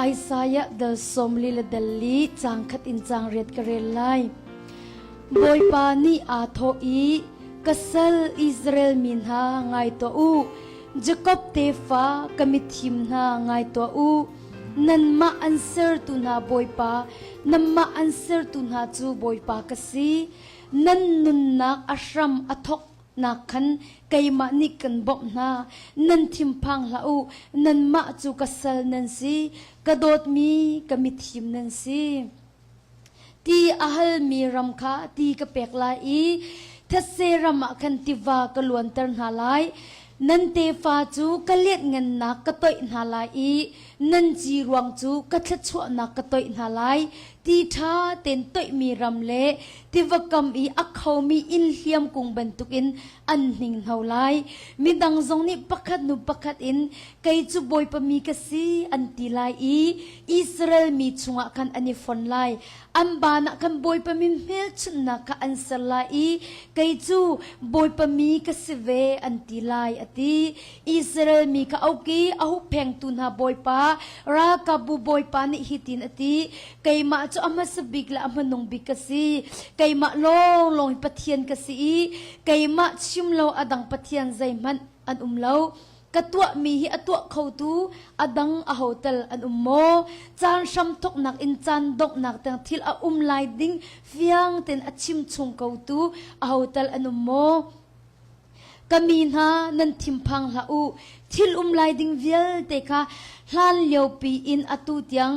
Isaiah dal 40 le dal li caang khat in caang riat ka rel lai. Bawipa nih aa thawh i, Ka sal Israel mi hna ngai tuah u, Jakob tefa ka mithim hna ngai tuah u. Nanmah an sertu hna Bawipa, nanmah an sertu hna cu Bawipa ka si. Nan nunnak a hram a thawk nak khan keimah nih kan bawmh hna. Nan thinphang hlah u, nanmah cu ka sal nan si, ka dawtmi ka mithim nan si. Ti a halmi ram kha ti ka pek lai i thetse ram ah khan tiva ka luanter hna lai. Nan tefa cu ka lianhngannak ka toih hna lai i nan ci ruang cu ka thluachuahnak ka toih hna lai. Ti ṭha tein toihmi ram le tiva kam i a khomi inn hliam kung bantukin an hninghno lai. Midang zong nih pakhat hnu pakhat in kei cu Bawipa mi ka si an ti lai i Israel mi chungah khan an i fon lai. An baan ah khan Bawipa min hmelchunhnak kha an ser lai i kei cu Bawipa mi ka si ve an ti lai a ti. Israel mi kha auk i a hupphengtu hna Bawipa, ralkapbu Bawipa nih hitin a ti, Keimah cu a hmasa bik le a hmanung bik ka si. Keimah lawnglawng hi Pathian ka si i keimah chim lo a dang Pathian zeihmanh an um lo. Ka tuahmi hi a tuah khotu a dang aho tal an um maw? Caan hramthawknak in caan donghnak tiang thil a um lai ding fiang tein a chim chung kotu aho tal an um maw? Ka mi hna nan thinphang hlah u. Thil um lai ding vialte kha hlan liopi in atu tiang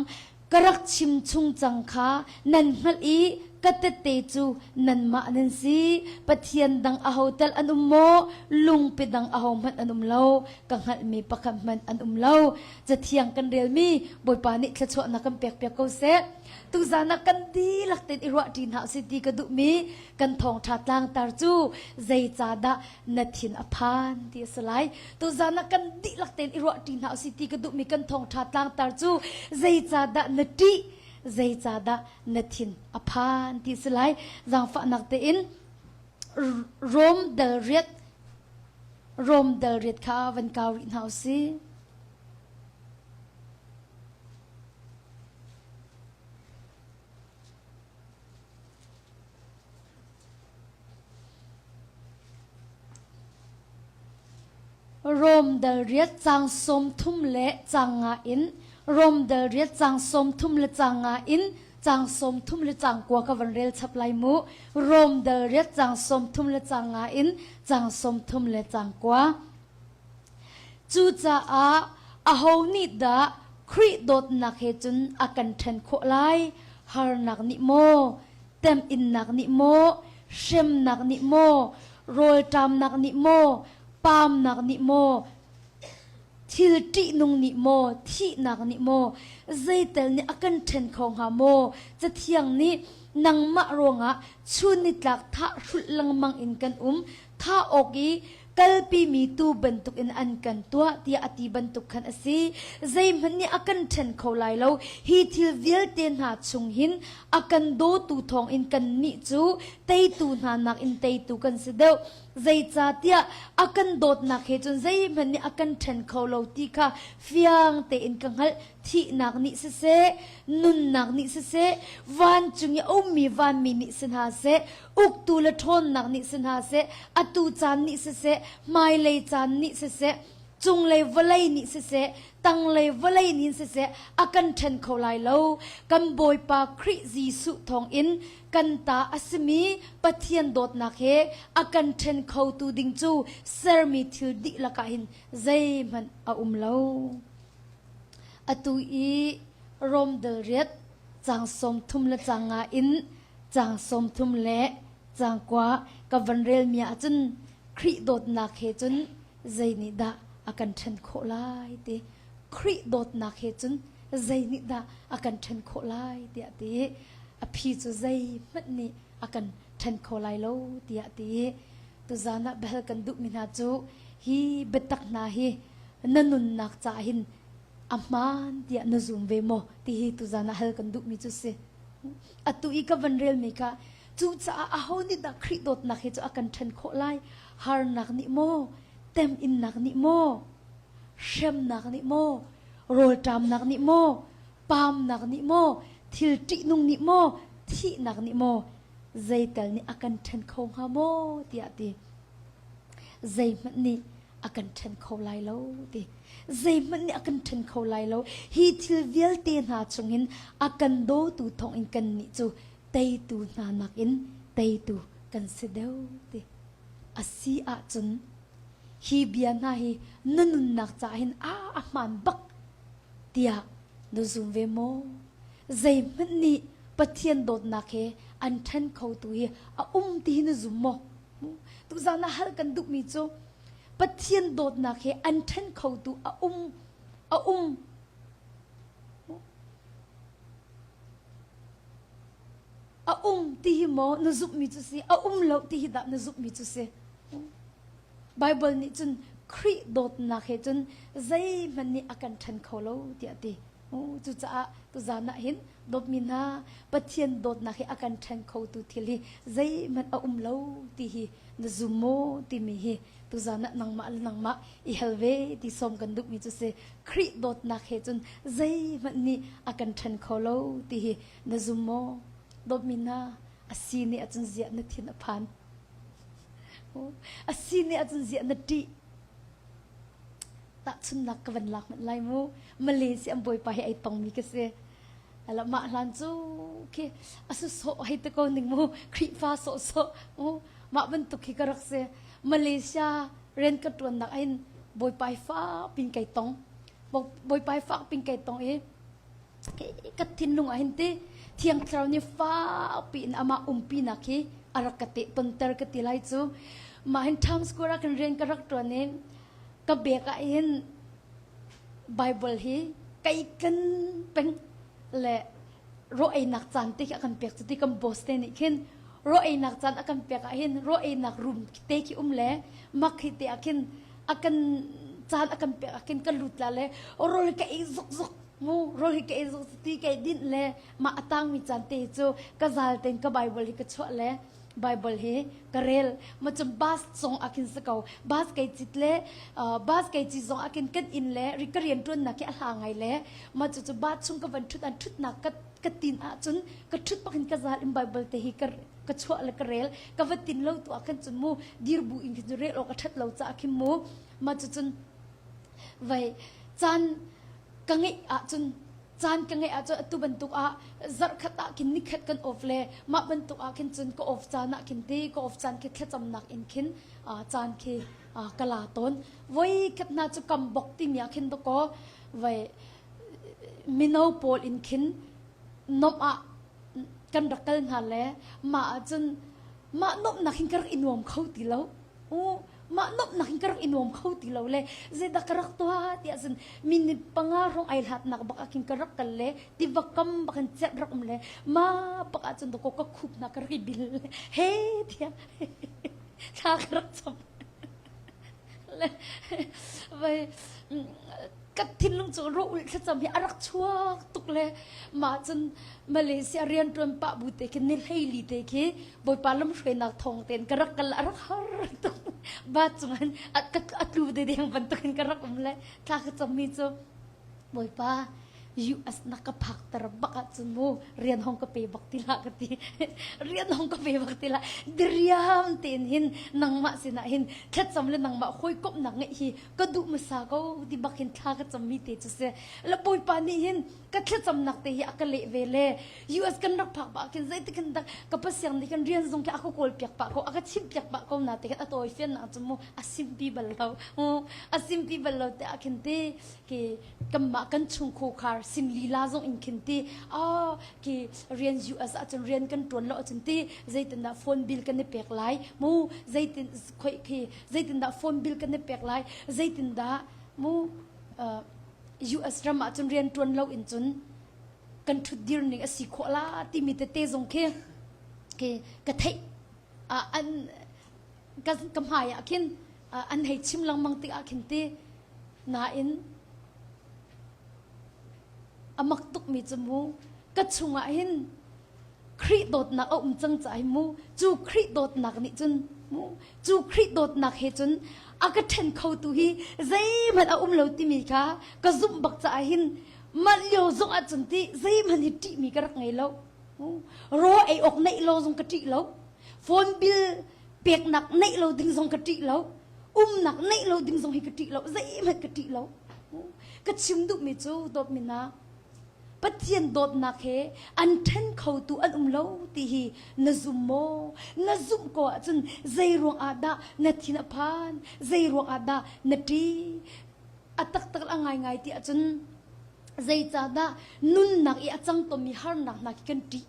ka rak chim chung cang kha nan hngalh i ka tette cu nanmah nan si. Pathian dang aho tal an um maw? Lungpi dang ahohmanh an um lo. Ka hngalhmi pakhat hmanh an um lo. Cathiang kan relmi Bawipa nih thluachuahnak kan pekpiak ko seh. Tuzan ah kan dihlak tein i ruahṭi hna usih ti ka duhmi kan thawngṭha tlangtar cu zeicahdah na thin a phan ti a si lai. Tuzan ah kan dihlak tein i ruahṭi hna usih ti ka duhmi kan thawngṭha tlangtar cu zeicahdah na ṭih, zeicahdah na thin a phan ti a si lai. Zaangfahnak tein Rom dal riat Rom dal riat kha van kau rih hna usih. Rom dal riat caang 30 le caang nga in Rom dal riat caang 30 le caang nga in caang 30 le caang kua ka van rel chap lai mu. Rom dal riat caang 30 le caang nga in caang 30 le caang kua. Cucaah aho nih dah Khrih dawtnak he cun a kan ṭhen khawh lai? Harnak nih maw? Temhinnak nih maw? Hremnak nih maw? Rawlṭamnak nih maw? Paamnak nih maw? Thil ṭihnung nih maw? Thihnak nih maw? Zeitel nih a kan ṭhen kho hnga maw? Cathiang nih nangmah ruangah chun nitlak thah hrulh lengmang in kan um. Thah awk i kalpimi tuu bantukin an kan tuah tiah a ti bantuk khan a si. Zeihmanh nih a kan ṭhen kho lai lo. Hi thil vialte hna chung hin a kan dawtu thawngin kannih cu teitu hna nakin teitu kan si deuh. Zeicahtiah a kan dawtnak he cun zeihmanh nih a kan ṭhen kho lo ti kha fiang tein ka hngalh. Thihnak nih siseh, nunnak nih siseh, vancung i a ummi vanmi nih si hna seh, uktu le ṭhawnnak nih si hna seh, atu caan nih siseh, hmailei caan nih siseh, cunglei vawlei nih siseh, tanglei vawlei nih siseh, a kan ṭhen kho lai lo. Kan Bawipa Khrih Jesuh thawngin kan ta a simi Pathian dawtnak he a kan ṭhen khotu ding cu sermi thil dihlak ah hin zeihmanh a um lo. Atu i Rom dal riat caang 30 le caang nga in Caang 30 le caang kua ka van relmi ahcun Khrih dawtnak he cun zei nih dah a kan ṭhen khawh lai ti Khrih dawtnak he cun zei nih dah a kan ṭhen khawh lai tiah ti a phi cu zeihmanh nih a kan ṭhen kho lai lo tiah ti tuzan ah bel kan duhmi hna cu hi biatak hna hi na nunnak caah hin a hmaan tiah na zum ve maw ti hi tuzan ah hal kan duhmi cu si. Atu i ka van relmi kha cucaah aho nih dah Khrih dawtnak hi cu a kan ṭhen khawh lai? Harnak nih maw? Temhinnak nih maw? Hremnak nih maw? Rawlṭamnak nih maw? Paamnak nih maw, thil ṭihnung nih maw, thihnak nih maw, zeital nih a kan ṭhen kho hnga maw tiah ti. Zeihmanh nih a kan ṭhen kho lai lo ti. Zeihmanh nih a kan ṭhen kho lai lo. Hi thil vialte hna chungin a kan dawtu thawngin kannih cu teitu hna nakin teitu kan si deuh ti. A si ahcun hi bia hna hi na nunnak caah hin a a hmaan bak tiah na zum ve maw? Zeihmanh nih Pathian dawtnak he an ṭhen khotu hi a um ti hi na zum maw? Tuzaan ah hal kan duhmi cu Pathian dawtnak he an ṭhen khotu a um a um A um ti hi maw na zumhmi cu si? A um lo ti hi dah na zumhmi cu si? Baibal nih cun Khrih dawtnak he cun zeihmanh nih a kan ṭhen kho lo tiah a ti. Cucaah tuzaan ah hin dawtmi hna Pathian dawtnak he a kan ṭhen khotu thil hi zeihmanh a um lo ti hi na zum maw timi hi tuzaan ah nangmah le nangmah i hal ve ti sawm kan duhmi cu si. Khrih dawtnak he cun zeihmanh nih a kan ṭhen kho lo ti hi Na zum maw? Dawtmi hna, a si nih ahcun ziah na thin a phan? A si nih ahcun ziah na ṭih? Tahchunnak ka van lak hmanh lai mu. Malaysia an bawipa hi ai tongmi ka si. Ala mah hlan cu khi a su sawh hei te ko ning mu Khrihfa sawh sawh mu mah bantuk khi ka rak si. Malaysia rian ka ṭuannak ahin bawipa hi fak pin kai tong. Bawipa hi fak pin kai tong i ka thinlung ah hin ti thiang thlarau nih fakpi in amah umpinak hi a rak ka teh tonter ka ti lai cu mah hin Times Square ah kan rian ka rak ṭuan i ka bek ah hin Bible hi kai kan peng le ro einak caan te khi a kan pek cu ti kan boss te nih khin ro einak caan a kan pek ah hin ro einak room te khi um le mak hi te ah khin a kan caan a kan pek ah khin kan lut la le rol ka ei zuk zuk mu rol hi ka ei zuk ti kai dinh le mah a tangmi caan te cu ka zal ten ka bible hi ka chuah le bible hi ka rel ma cun bus zong ah khin si ko bus kai cit le bus kai cit zong ah khin kan inn le ri ka rian tuannak hi a hla ngai le ma cu cu bus chung ka van thut an thutnak ka ka tin ahcun ka thut bak in ka zal in bible te hi ka ka chuah le ka rel ka va tin lo tu ah khan cun mu dir bu in khin rel awk a that lo caah khin mu ma cu cun vai caan ka ngeih ahcun caan ka ngeih ahcun atu bantuk ah zarh khat ah khin nikhat kan off le mah bantuk ah khin cun ka off caan ah khin ti ka off caan khi thlacamnak in khin caan khi ka la tawn voi khat hna cu kam bok timi ah khin dakaw vai mino pawl in khin nomh ah kan rak kal hna le mah ahcun mah nuamhnak hin ka rak i nuam kho ti lo u mah nuamhnak hin ka rak i nuam kho ti lo le zeidah ka rak tuah tiah cun minute panga hrawng ai hlatnak bak ah khin ka rak kal le tiva kam bak in cerh rak um le mah bak ahcun dakaw ka khup hna ka rak i bil he tiah thla ka rak cam le vai ka thinlung cu rawh ulh thlacam hi a rak chuak tuk le mah cun Malaysia rianṭuan pah bu te khi ni hleili te khi Bawipa lamhruainak thawng tein ka rak kal a rak har tuk ba cungan a tlu de deng bantukin ka rak um le thla ka cammi cu Bawipa US na ka phak ter bak ahcun mu rian hong ka pe bak ti hlah ka ti rian hong ka pe bak ti hlah diriam tein hin nangmah sinah hin thlacam le nangmah hawikomhnak ngeih hi ka duh hmasa ko ti bak hin thla ka cammi te cu si la bawipa nih hin ka thlacamnak te hi a ka leh ve le US kan rak phak pah khin zeitik hin dak ka pasiang nih khin rian zong khi a ka kawl piak pah ko a ka chimh piak pah ko na te khin a tawi fian nak cu mu a simpi bal lo a simpi bal lo te ah khin ti ki kanmah kan chungkhar sin lila zong in khin ti oh ki rian US ahcun rian kan tuan lo ahcun ti zeitindah phone bill kan i pek lai mu zeitin khoi khi zeitindah phone bill kan i pek lai zeitindah mu US ram ahcun rian tuan lo in cun kan thutdir ning a si khawh la timi tete zong khi khi ka theih an ka ka hmai ah khin an hei chim lengmang tikah khin ti nain a mak tukmi cu mu ka chungah hin Khrih dawtnak a um cang caah hin mu cu Khrih dawtnak nih cun mu cu Khrih dawtnak he cun a ka ṭhen khotu hi zeihmanh a um lo timi kha ka zumh bak caah hin. Mah lio zong ahcun ti zeihmanh hi ṭihmi ka rak ngei lo. Raw ei awk neih lo zong ka ṭih lo. Phone bill peknak neih lo ding zong ka ṭih lo. Umnak neih lo ding zong hi ka ṭih lo. Zeihmanh ka ṭih lo. Ka chim duhmi cu dawtmi hna, Pathian dawtnak he an ṭhen khotu an um lo ti hi na zum maw? Na zumh ko ahcun zei ruang ah dah na thin a phan? Zei ruang ah dah na ṭih? A taktak a ngaingai ti ahcun zeicahdah nunnak i a cang tomi harnak hna khi kan ṭih?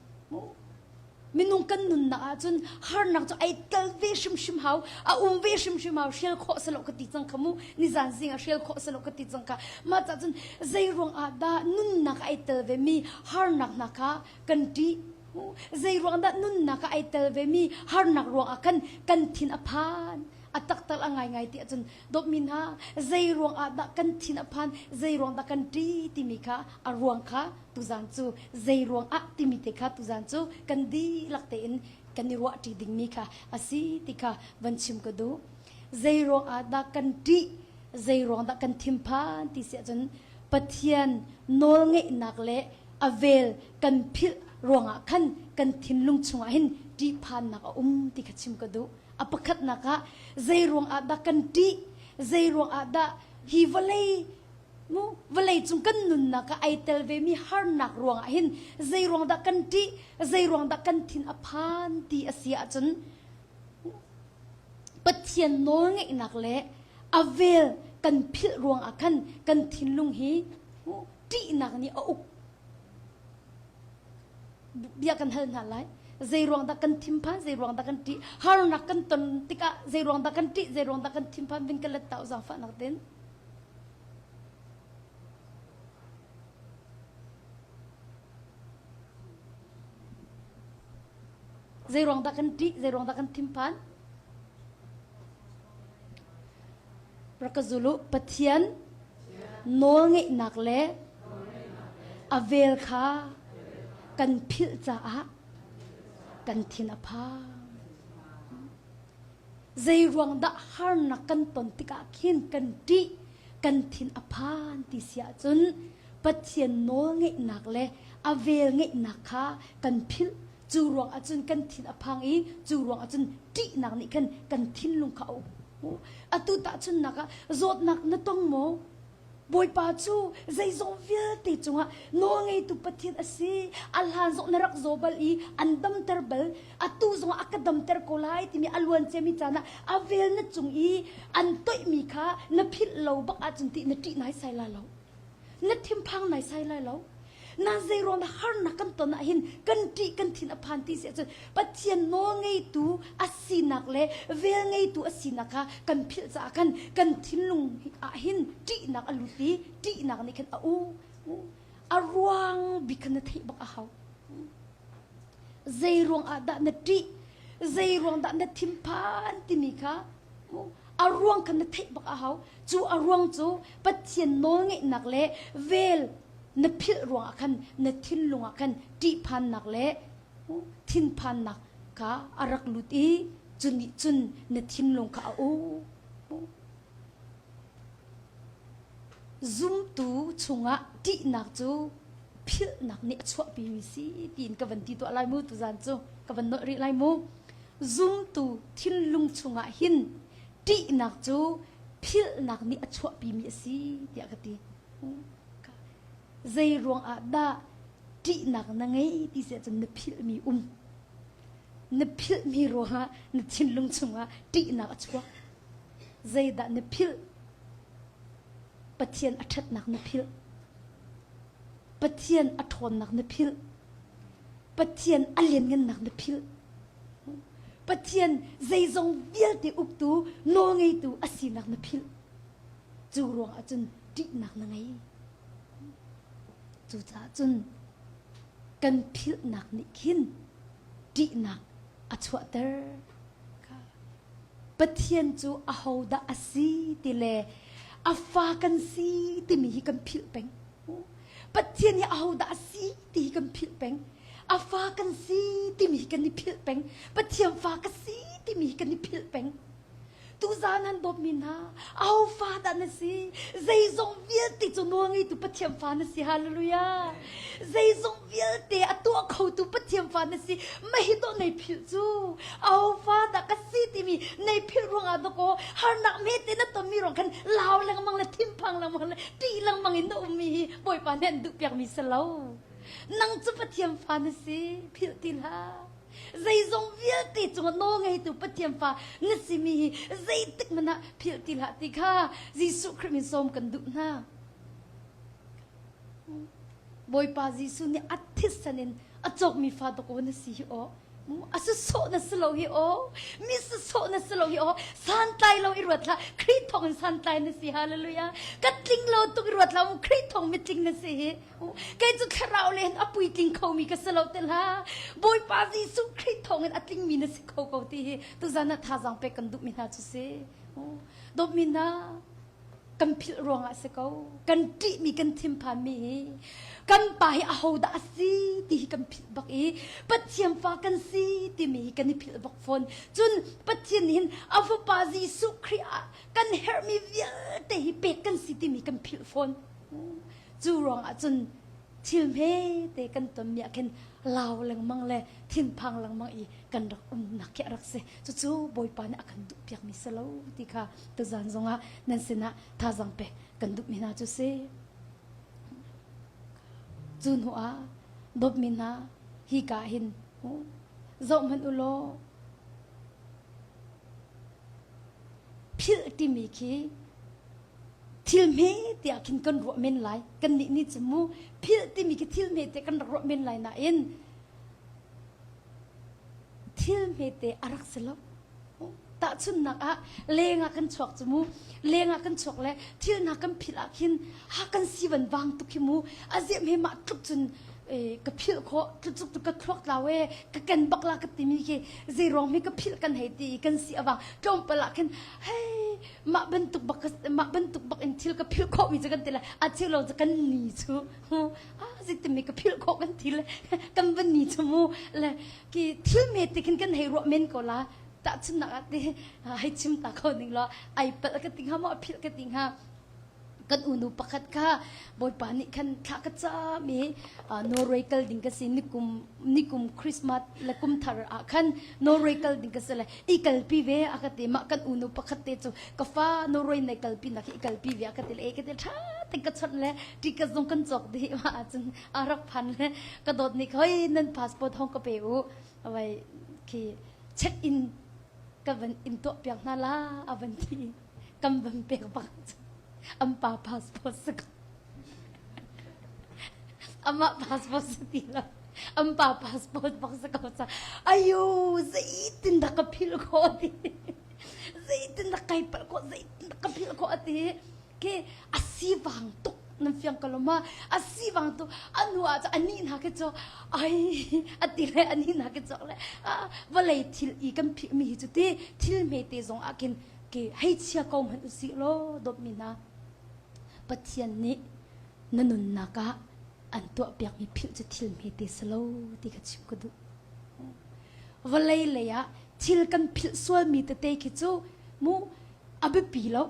Minung kan nunnak ahcun harnak cu ai tel ve hrimhrim hau, a um ve hrimhrim hau, hrial khawh si lo ka ti cang kha mu. Nizan zing ah hrial khawh si lo ka ti cang kha. Mah cah cun zei ruang ah dah nunnak ai tel ve mi harnak hna kha kan ṭih? Zei ruang dah nunnak ah ai tel ve mi harnak ruang ah khan kan thin a phan? A taktak a ngaingai ti ahcun dawtmi hna zei ruang ah dah kan thin a phan, zei ruang dah kan ṭih timi kha a ruang kha tuzan cu zei ruang ah timi te kha tuzan cu kan dihlak tein kan i ruahṭi dingmi kha a si ti kha van chim ka duh. Zei ruang ah dah kan ṭih, zei ruang dah kan thinphan ti si ahcun Pathian nawlngeihnak le a vel kan philh ruangah khan kan thinlung chungah hin ṭihphannak a um ti kha chim ka duh. A pakhatnak ah zei ruang ah dah kan ṭih, zei ruang ah dah hi vawlei mu vawlei cung kan nunnak ah ai tel ve mi harnak ruangah hin zei ruang dah kan ṭih zei ruang dah kan thin a phan ti a si ahcun Pathian nawlngeihnak le a vel kan philh ruangah khan kan thinlung hi ṭihnak nih a uk bia kan hal hna lai zei ruang dah kan thinphan zei ruang dah kan ṭih harnak kan ton tikah zei ruang dah kan ṭih zei ruang dah kan thinphan vin kan let ta zaangfahnak ten Zeiruang dah kan ṭih, zeiruang dah kan thinphan? Rak ka zul u, Pathian nawlngeihnak le a vel kha kan philh caah kan thin a phang. Zeiruang dah harnak kan ton tikah khin kan ṭih, kan thin a phan ti si ahcun Pathian nawlngeihnak le a velngeihnak kha kan philh. Cu ruang ahcun kan thin a phang i cu ruang ahcun ṭihnak nih khan kan thinlung kha a uk. Atu tahchunhnak ah zawtnak na tong maw? Bawipa cu zeizong vialte cungah nawlngeitu Pathian a si. A hlan zong na rak zaw bal i an damter bal. Atu zongah a ka damter ko lai timi a luan ciami caan ah a vel na cung i an toihmi kha na philh lo bak ahcun ti na ṭih naisai la lo. Na thinphang naisai lai lo. Na zeiruang dah harnak kan ton ah hin kan ṭih kan thin a phan ti si ahcun Pathian nawlngeitu a sinak le velngeitu a sinak kha kan philh caah khan kan thinlung ah hin ṭihnak a lut i ṭihnak nih khan a u a ruang bik khan na theih bak a hau. Zei ruang ah dah na ṭih zei ruang dah na thinphan timi kha a ruang kha na theih bak a hau. Cu a ruang cu Pathian nawlngeihnak le vel na philh ruangah khan na thinlung ah khan ṭihphannak le thinphannak kha a rak lut i cu nih cun na thinlung kha a uk. Zumtu chungah ṭihnak cu philhnak nih a chuahpimi si tiin ka van ti tuah lai mu tuzan cu ka van nolh rih lai mu. Zumtu thinlung chungah hin ṭihnak cu philhnak nih a chuahpimi a si tiah ka ti. Zei ruangah dah ṭihnak na ngei ti si ahcun na philhmi um. Na philhmi ruangah na thinlung chungah ṭihnak a chuak. Zeidah na philh? Pathian a ṭhatnak na philh. Pathian a ṭhawnnak na philh. Pathian a lianngannak na philh. Pathian zeizong vialte uktu, nawlngeitu a sinak na philh. Cu ruangah cun ṭihnak na ngei. Cucaah cun kan philhnak nih khin ṭihnak a chuahter. Pathian cu ahodah a si ti le a fa kan si timi hi kan philh peng. Pathian hi ahodah a si ti hi kan philh peng. A fa kan si timi hi kan i philh peng. Pathian fa ka si timi hi kan i philh peng. Tuzaan an dawtmi hna, aho fa dah na si? Zeizong vialte cu nawl ngeitu Pathian fa na si. Hallelujah. Zeizong vialte a tuah khotu Pathian fa na si. Mah hi dawh nei philh cu. Aho fa dah ka si timi nei philh ruangah dawkaw harnak hmete na tonmi ruang khan lau lengmang le thinphang lengmang le ṭih lengmang in na ummi hi Bawipa nih an duhpiakmi si lo. Nang cu Pathian fa na si. Philh ti hlah. Zeizong vialte cungah nawlngeitu Pathian fa na simi hi zeitik hmanh ah philh ti hlah ti kha Jesuh Khrih min sawm kan duh hna. Bawipa Jesuh nih a thisen in a cawkmi fa dawkaw na si hi aw. A sawsawh na si lo hi aw. Mi sawsawh na si lo hi aw. Santlai lo i ruat hlah. Khrih thawng in santlai na si. Hallelujah. Ka tling lo tuk i ruat hlah. Khrih thawng mitling na si hi. Kei cu thlarau le hin a puitling khomi ka si lo te hlah. Bawipa Jesuh Khrih thawngin a tlingmi na si kho ko ti hi tuzan ah thazaang pek kan duhmi hna cu si. Dawtmi hna, kan philh ruangah si ko. Kan ṭihmi kan thinphanmi hi kan pa hi ahodah a si ti hi kan philh bak i Pathian fa kan si timi hi kan i philh bak fawn. Cun Pathian nih hin a fapa Jesuh Khrih ah kan herhmi vialte hi pek kan si timi kan philh fawn. Cu ruangah cun thil hmete kan tonmi ah khin lau lengmang le thinphang lengmang i kan rak umnak khi a rak si. Cucu Bawipa nih a kan duhpiakmi si lo ti kha tuzan zongah nan sinah thazaang pek kan duhmi hna cu si. Cu hnu ah dawtmi hna hika hin zoh hmanh u law philh timi khi thil hme tiah khin kan ruah men lai kannih nih cu mu philh timi khi thil hme te kan rak ruah men lai nain thil hmete a rak si lo tahchunhnak ah leng ah kan chuak cu mu leng ah kan chuak le thil hna kan philh ah khin ha kan si van vang tuk hi mu a ziam he mah tluk cun ka philh khawh tluk cu ka thluak tlau e ka ken bak la ka timi khi zei ruang mi ka philh kan hei ti i kan si awang tlawmpal ah khin hei mah bantuk bak mah bantuk bak in thil ka philh khawh mi cu kan ti le a cheu lo cu kan ni cu a zeitin mi ka philh khawh kan ti le kan van ni cu mu le ki thil me ti khin kan hei ruah men ko la tahchunnak ah ti hei chim ta kho ning law ai palh ka ti hnga maw philh ka ti hnga kan unu pakhat kha Bawipa nih khan thla ka cam i Norway kal ding ka si nikum nikum Christmas le kum thar ah khan Norway kal ding ka si le i kalpi ve a ka ti mah kan unu pakhat te cu ka fa Norway nei kalpi nak hi i kalpi ve a ka ti le e ka ti tha te ka chawnh le ticket zong kan cawk dih ma ahcun a rak phan le ka dawt nih hoi nan passport hong ka pe u vai khi check in ka van in tuah piak hna la a van ti kan van pek bak an pa passport si ko amah passport si ti lo an pa passport bak si ko ca ayu zeitin dah ka philh khawh ti zeitin dah kai palh khawh zeitin dah ka philh khawh ati ke a sivang tuk nan fiang ko lo ma a sivang tuk anu ah cu ani hna ke cu ai ati le ani hna ke cu le vawlei thil i kan philh mi hi cu ti thil hme te zong ah khin ke hei chia ko hmanh usih law dawtmi hna Pathian nih na nunnak ah an tuahpiakmi philh cu thil hmete si lo ti kha chim ka duh. Vawlei lei ah thil kan philh sualmi tete khi cu mu a biapi lo.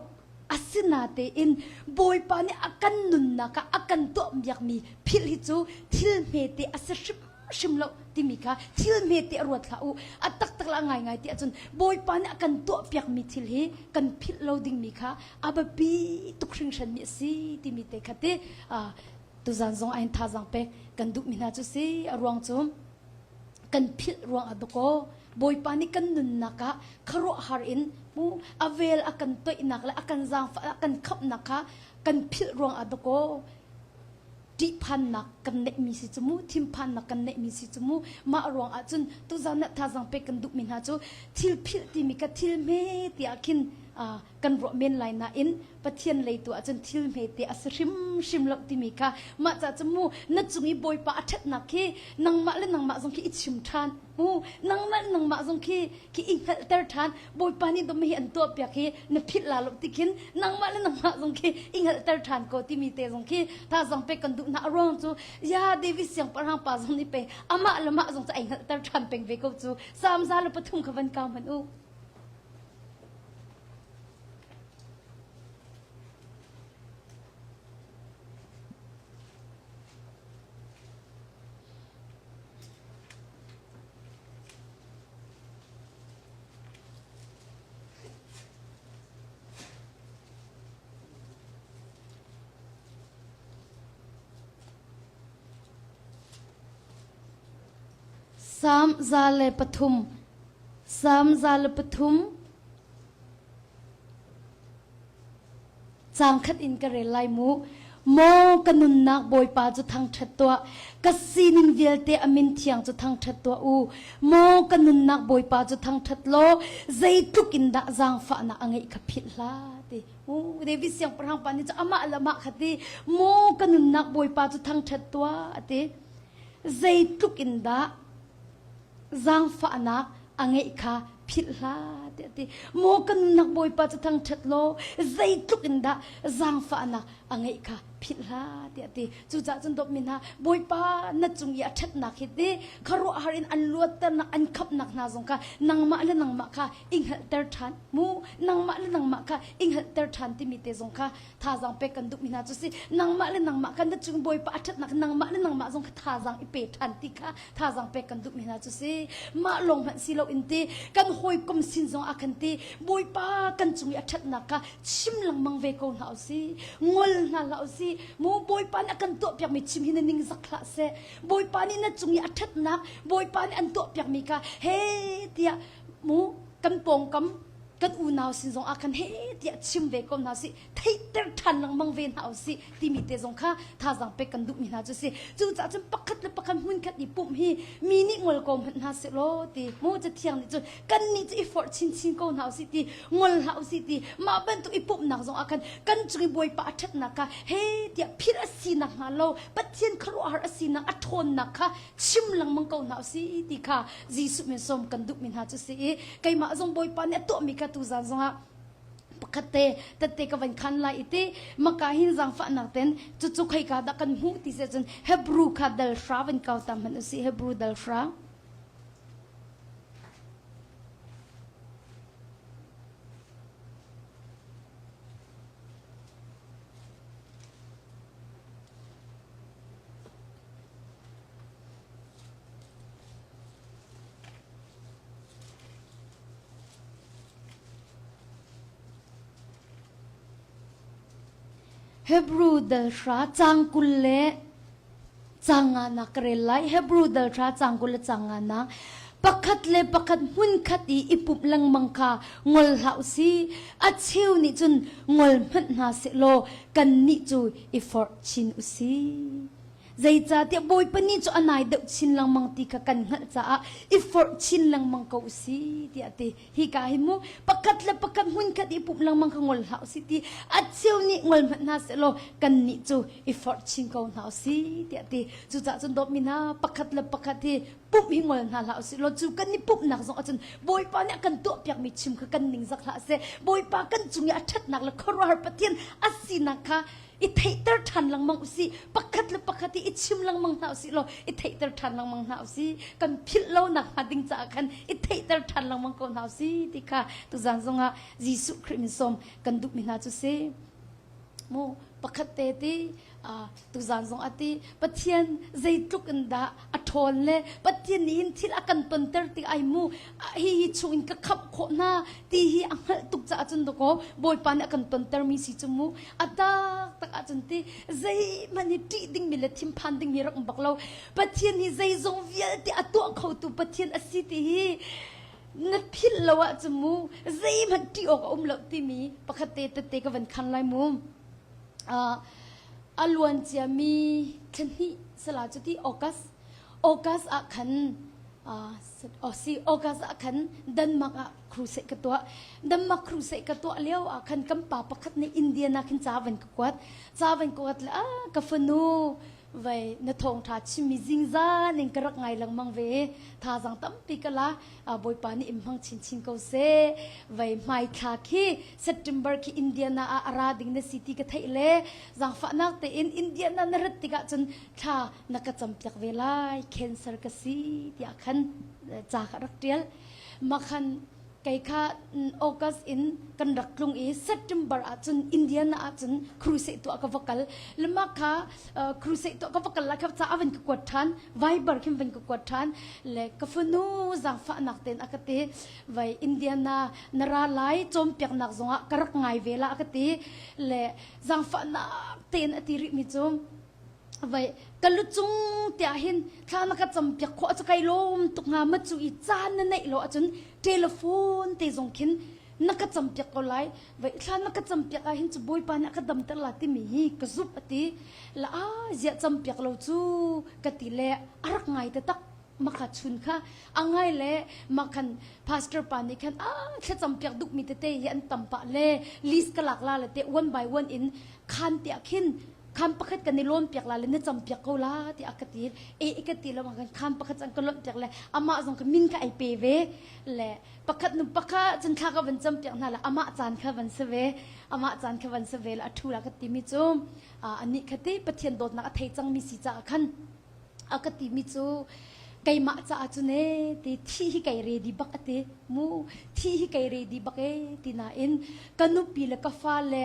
Asinatein Bawipa nih a kan nunnak ah a kan tuahpiakmi philh hi cu thil hmete a si hrim hrim lo timi kha thil hmete a ruat hlah u a taktak la ngaingai ti ahcun Bawipa nih a kan tuahpiakmi thil hi kan philh lo dingmi kha a biapi tuk hringhranmi a si timi te kha ti tuzan zong ahin thazaang pek kan duhmi hna cu si a ruang cu kan philh ruang ah dakaw Bawipa nih kan nunnak ah khuaruahhar in mu a vel a kan toihnak le a kan zaangfah a kan khamhnak kha kan philh ruang ah dakaw ṭihphannak kan neihmi si cu mu thinphannak kan neihmi si cu mu mah ruang ah cun tuzan ah thazaang pek kan duhmi hna cu thil philh timi ka thil hme tiah khin kan ruah men lai nain Pathian lei tu ahcun thil hmete a si hrimhrim lo timi kha mah ca cu mu na cung i Bawipa a ṭhatnak khi nangmah le nangmah zong khi i chim ṭhan mu nangmah le nangmah zong khi khi i hngalhter ṭhan Bawipa nih dawm hi an tuahpiak hi na philh la lo ti khin nangmah le nangmah zong khi i hngalhter ṭhan ko timi te zong khi thazaang pek kan duh hna a ruang cu ya David siangpahrang pa zong nih pei amah le mah zong cu ai hngalhter ṭhan peng ve ko cu Salm 103 kha van kau hmanh u. Salm 103. Salm 103. Caang khat in ka rel lai mu. Maw ka nunnak Bawipa cu thangṭhat tuah, ka sining vialte a min thiang cu thangṭhat tuah u. Maw ka nunnak Bawipa cu thangṭhat law, zeitluk in dah zaangfahnak a ngeih kha philh hlah ti. U David siangpahrang pa nih cu amah le amah kha ti, maw ka nunnak Bawipa cu thangṭhat tuah a ti. Zeitluk in dah zaangfahnak a ngeih kha philh hlah tiah a ti. Maw ka nunnak Bawipa cu thangṭhat law zeitluk in dah zaangfahnak a ngeih kha philh hlah tiah a ti. Cucaah cun dawtmi hna Bawipa na cung i a ṭhatnak hi ti khuaruahhar in an luatternak an khamhnak hna zong kha nangmah le nangmah kha i hngalhter ṭhan mu nangmah le nangmah kha i hngalhter ṭhan timi te zong kha thazaang pek kan duhmi hna cu si nangmah le nangmah kan na cung bawipa a ṭhatnak nangmah le nangmah zong kha thazaang i pe ṭhan ti kha thazaang pek kan duhmi hna cu si mah lawng hmanh si lo in ti kan hawikom sin zong ah khan ti bawipa kan cung i a ṭhatnak kha chim lengmang ve ko hna usih ngol hna hlah usih mu bawipa nih a kan tuahpiakmi chim hi na ning zak hlah seh bawipa nih na cung i a ṭhatnak bawipa nih an tuahpiakmi kha he tiah mu kan pawngkam kan unau sin zong ah khan he tiah chim ve ko hna sih theihter ṭhan lengmang ve hna usih timi te zong kha thazaang pek kan duhmi hna cu si cucaah cun pakhat le pakhat hmunkhat i pumh hi mi nih ngol ko hmanh hna seh law ti mu cathiang nih cun kan nih cu i forh chinchin ko hna usih ti ngol hlah usih ti mah bantuk i pumhnak zong ah khan kan cung i bawipa a ṭhatnak kha he tiah philh a si nakhnga lo Pathian khuaruahhar a sinak a ṭhawnnak kha chim lengmang ko hna usih ti kha Jesuh min sawm kan duhmi hna cu si i keimah zong Bawipa nih a tuahmi kha tuzan zongah pakhat te tette ka van khan lai i ti maka hin zaangfahnak ten cucu khoika dah kan hmuh ti se cun Hebrew kha dal hra van kau ta hmanh usih Hebrew dal hra Hebrew dal hra cang 20 le cang nganak ka rel lai. Hebrew dal hra cang 20 le cang nganak. Pakhat le pakhat hmunkhat i i pumh lengmang kha ngol hlah usih. A cheu nih cun ngol hmanh hna sehlaw kannih cu i forh chin usih. Zeicahtiah Bawipa ni cu a nai deuh chin lengmang ti kha kan hngalh caah i forh chin lengmang ko usih tiah a ti. Hika hi mu pakhat le pakhat hmunkhat i pumh lengmang kha ngol hlah usih ti a cheu nih ngol hmanh hna sehlaw kannih cu i forh chin ko hna usih tiah a ti. Cucaah cun dawtmi hna pakhat le pakhat hi pumh hi ngol hna hlah usih law cu kan i pumhnak zong ahcun Bawipa nih a kan tuahpiakmi chim kha kan ningzak hlah seh. Bawipa kan cung i a ṭhatnak le khuaruahhar Pathian a sinak kha i theihter ṭhan lengmang usih pakhat le pakhat i i chim lengmang hna usih law i theihter ṭhan lengmang hna usih kan philh lo nak hnga ding caah khan i theihter ṭhan lengmang ko hna usih ti kha tuzan zongah Jesuh Khrih min sawm kan duhmi hna cu si mu pakhat te ti tuzan zong ati Pathian zeitluk in dah a ṭhawn le Pathian nih hin thil a kan tonter tik ai mu hi hi chung in ka khamh khawh hna ti hi a hngalh tuk caah cun dakaw Bawipa nih a kan tontermi si cu mu a taktak ahcun ti zeihmanh hi ṭih dingmi le thinphan dingmi rak um bak lo Pathian hi zeizong vialte a tuah khotu Pathian a si ti hi na philh lo ahcun mu zeihmanh ṭih awk a um lo timi pakhat te tette ka van khan lai mu a luan ciami thlahnih sala cu ti August August ah khan si August ah khan Denmark ah crusade ka tuah Denmark crusade ka tuah lio ah khan kan pa pakhat nih Indian ah khin ca van ka kuat ca van ka kuat le ah ka fanu vai na thawngtha chimmi zingzan in ka rak ngai lengmang ve thazang tampi ka la bawipa nih in hmang chinchin ko seh vai hmaithla khi September khi Indiana ah a ra ding na si ti ka theih le zaangfahnak tein Indiana na rat tikah cun thla na ka campiak ve lai cancer ka si tiah khan ca ka rak tial makhan kei kha August in kan rak tlung i September ah cun Indiana ah cun crusade tuah ka va kal lema kha crusade tuah ka va kal la kha ca avan ka kuat than Viber khin van ka kuat than le ka fanu zaangfahnak ten a ka ti vai Indiana na ra lai cawmpiaknak zongah ka rak ngai ve la a ka ti le zaangfahnak ten a ti rih mi cu. Vai ka lu cung tiah hin thla na ka cam piak khawh cu kai lawm tuk hnga ma cu i caan na neih lo ahcun telephone te zong khin na ka cam piak ko lai. Vai thla na ka cam piak ah hin cu Bawipa nih a ka damter la timi hi ka zumh a ti. La a ziah cam piak lo cu ka ti le a rak ngai taktak. Maka chun kha a ngai le mah khan pastor pa nih khan a thlacam piak duhmi tete hi an tam pah le list ka lak la le te one by one in khan tiah khin khan pakhat kan i lawn piak la le na cam piak ko la tiah ka ti e ka ti lo khan khan pakhat an ka lonh piak le amah zong kha min kha ai pe ve le pakhat nu pakhat cun thla ka van cam piak hna le amah caan kha van si ve amah caan kha van si ve le a thu la ka ti mi cu anih kha ti Pathian dawtnak a thei cangmi si caah khan A ka timi cu keimah caah cun ee ti thih hi kai ready bak a ti mu thih hi kai ready bak ee ti nain ka nupi le ka fale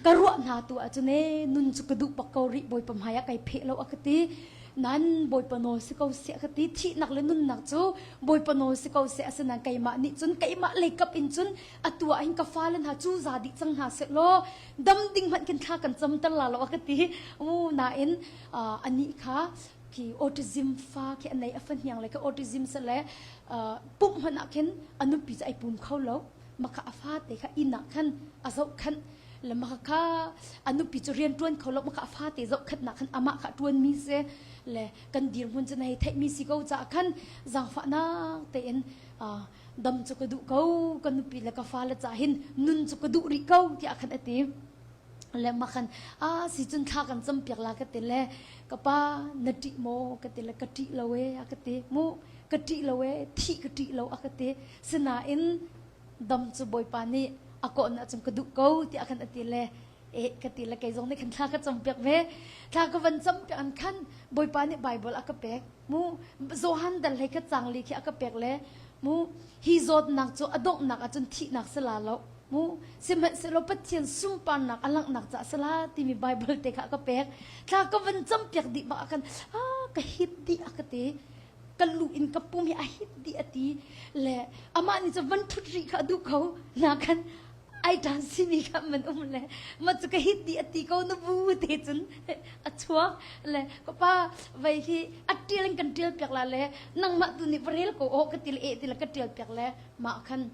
ka ruah hna tu ahcun ee nun cu ka duh bak ko rih bawipa hmai ah kai pheh lo a ka ti nan bawipa nawl si ko seh a ka ti thihnak le nunnak cu bawipa nawl si ko seh asinain keimah nih cun keimah leikap in cun atu ah hin ka fale hna cu za dih cang hna seh law dam ding hmanh khin thla kan camter la lo a ka ti mu nain anih kha khi autism fa khi a nei a fahniang le khi autism se le pumh hmanh ah khin a nupi cu ai pum kho lo maka a fa te kha inn ah khan a zoh khan le maka kha a nupi cu rian tuan kho lo maka a fa te zoh khat nak khan amah kha tuan mi se le kan dirhmun cu na hei theih mi si ko ca khan zaangfahnak tein dam cu ka duh ko ka nupi le ka fa le ca hin nun cu ka duh rih ko tiah khan a ti le mah khan a si cun thla kan cam piak la ka ti le ka pa na ṭih maw ka ti le ka ṭih lo e a ka ti mu ka ṭih lo e thih ka ṭih lo a ka ti sinain dam cu bawipa nih a kawh na cun ka duh ko tiah khan a ti le e ka ti le kei zong nih khan thla ka cam piak ve thla ka van cam piak an khan bawipa nih bible a ka pek mu Johan dal hlei khat cang li khi a ka pek le mu hi zawtnak cu a donghnak ahcun thihnak si la lo mu sihmanhsehlaw Pathian sunparnak a langhnak caah si la timi Bible te kha a ka pek thla ka van cam piak dih bak ah khan a ka hit dih a ka ti ka lu in ka pum hi a hit dih a ti le amah nih cu van thut rih kha a duh ko na khan ai ṭan simi kha man um le ma cu ka hit dih a ti ko na bu te cun a chuak le ka pa vei hi a ṭial in kan ṭial piak la le nangmah tu nih va rel ko aw ka ti le eh ti le ka ṭial piak le mah khan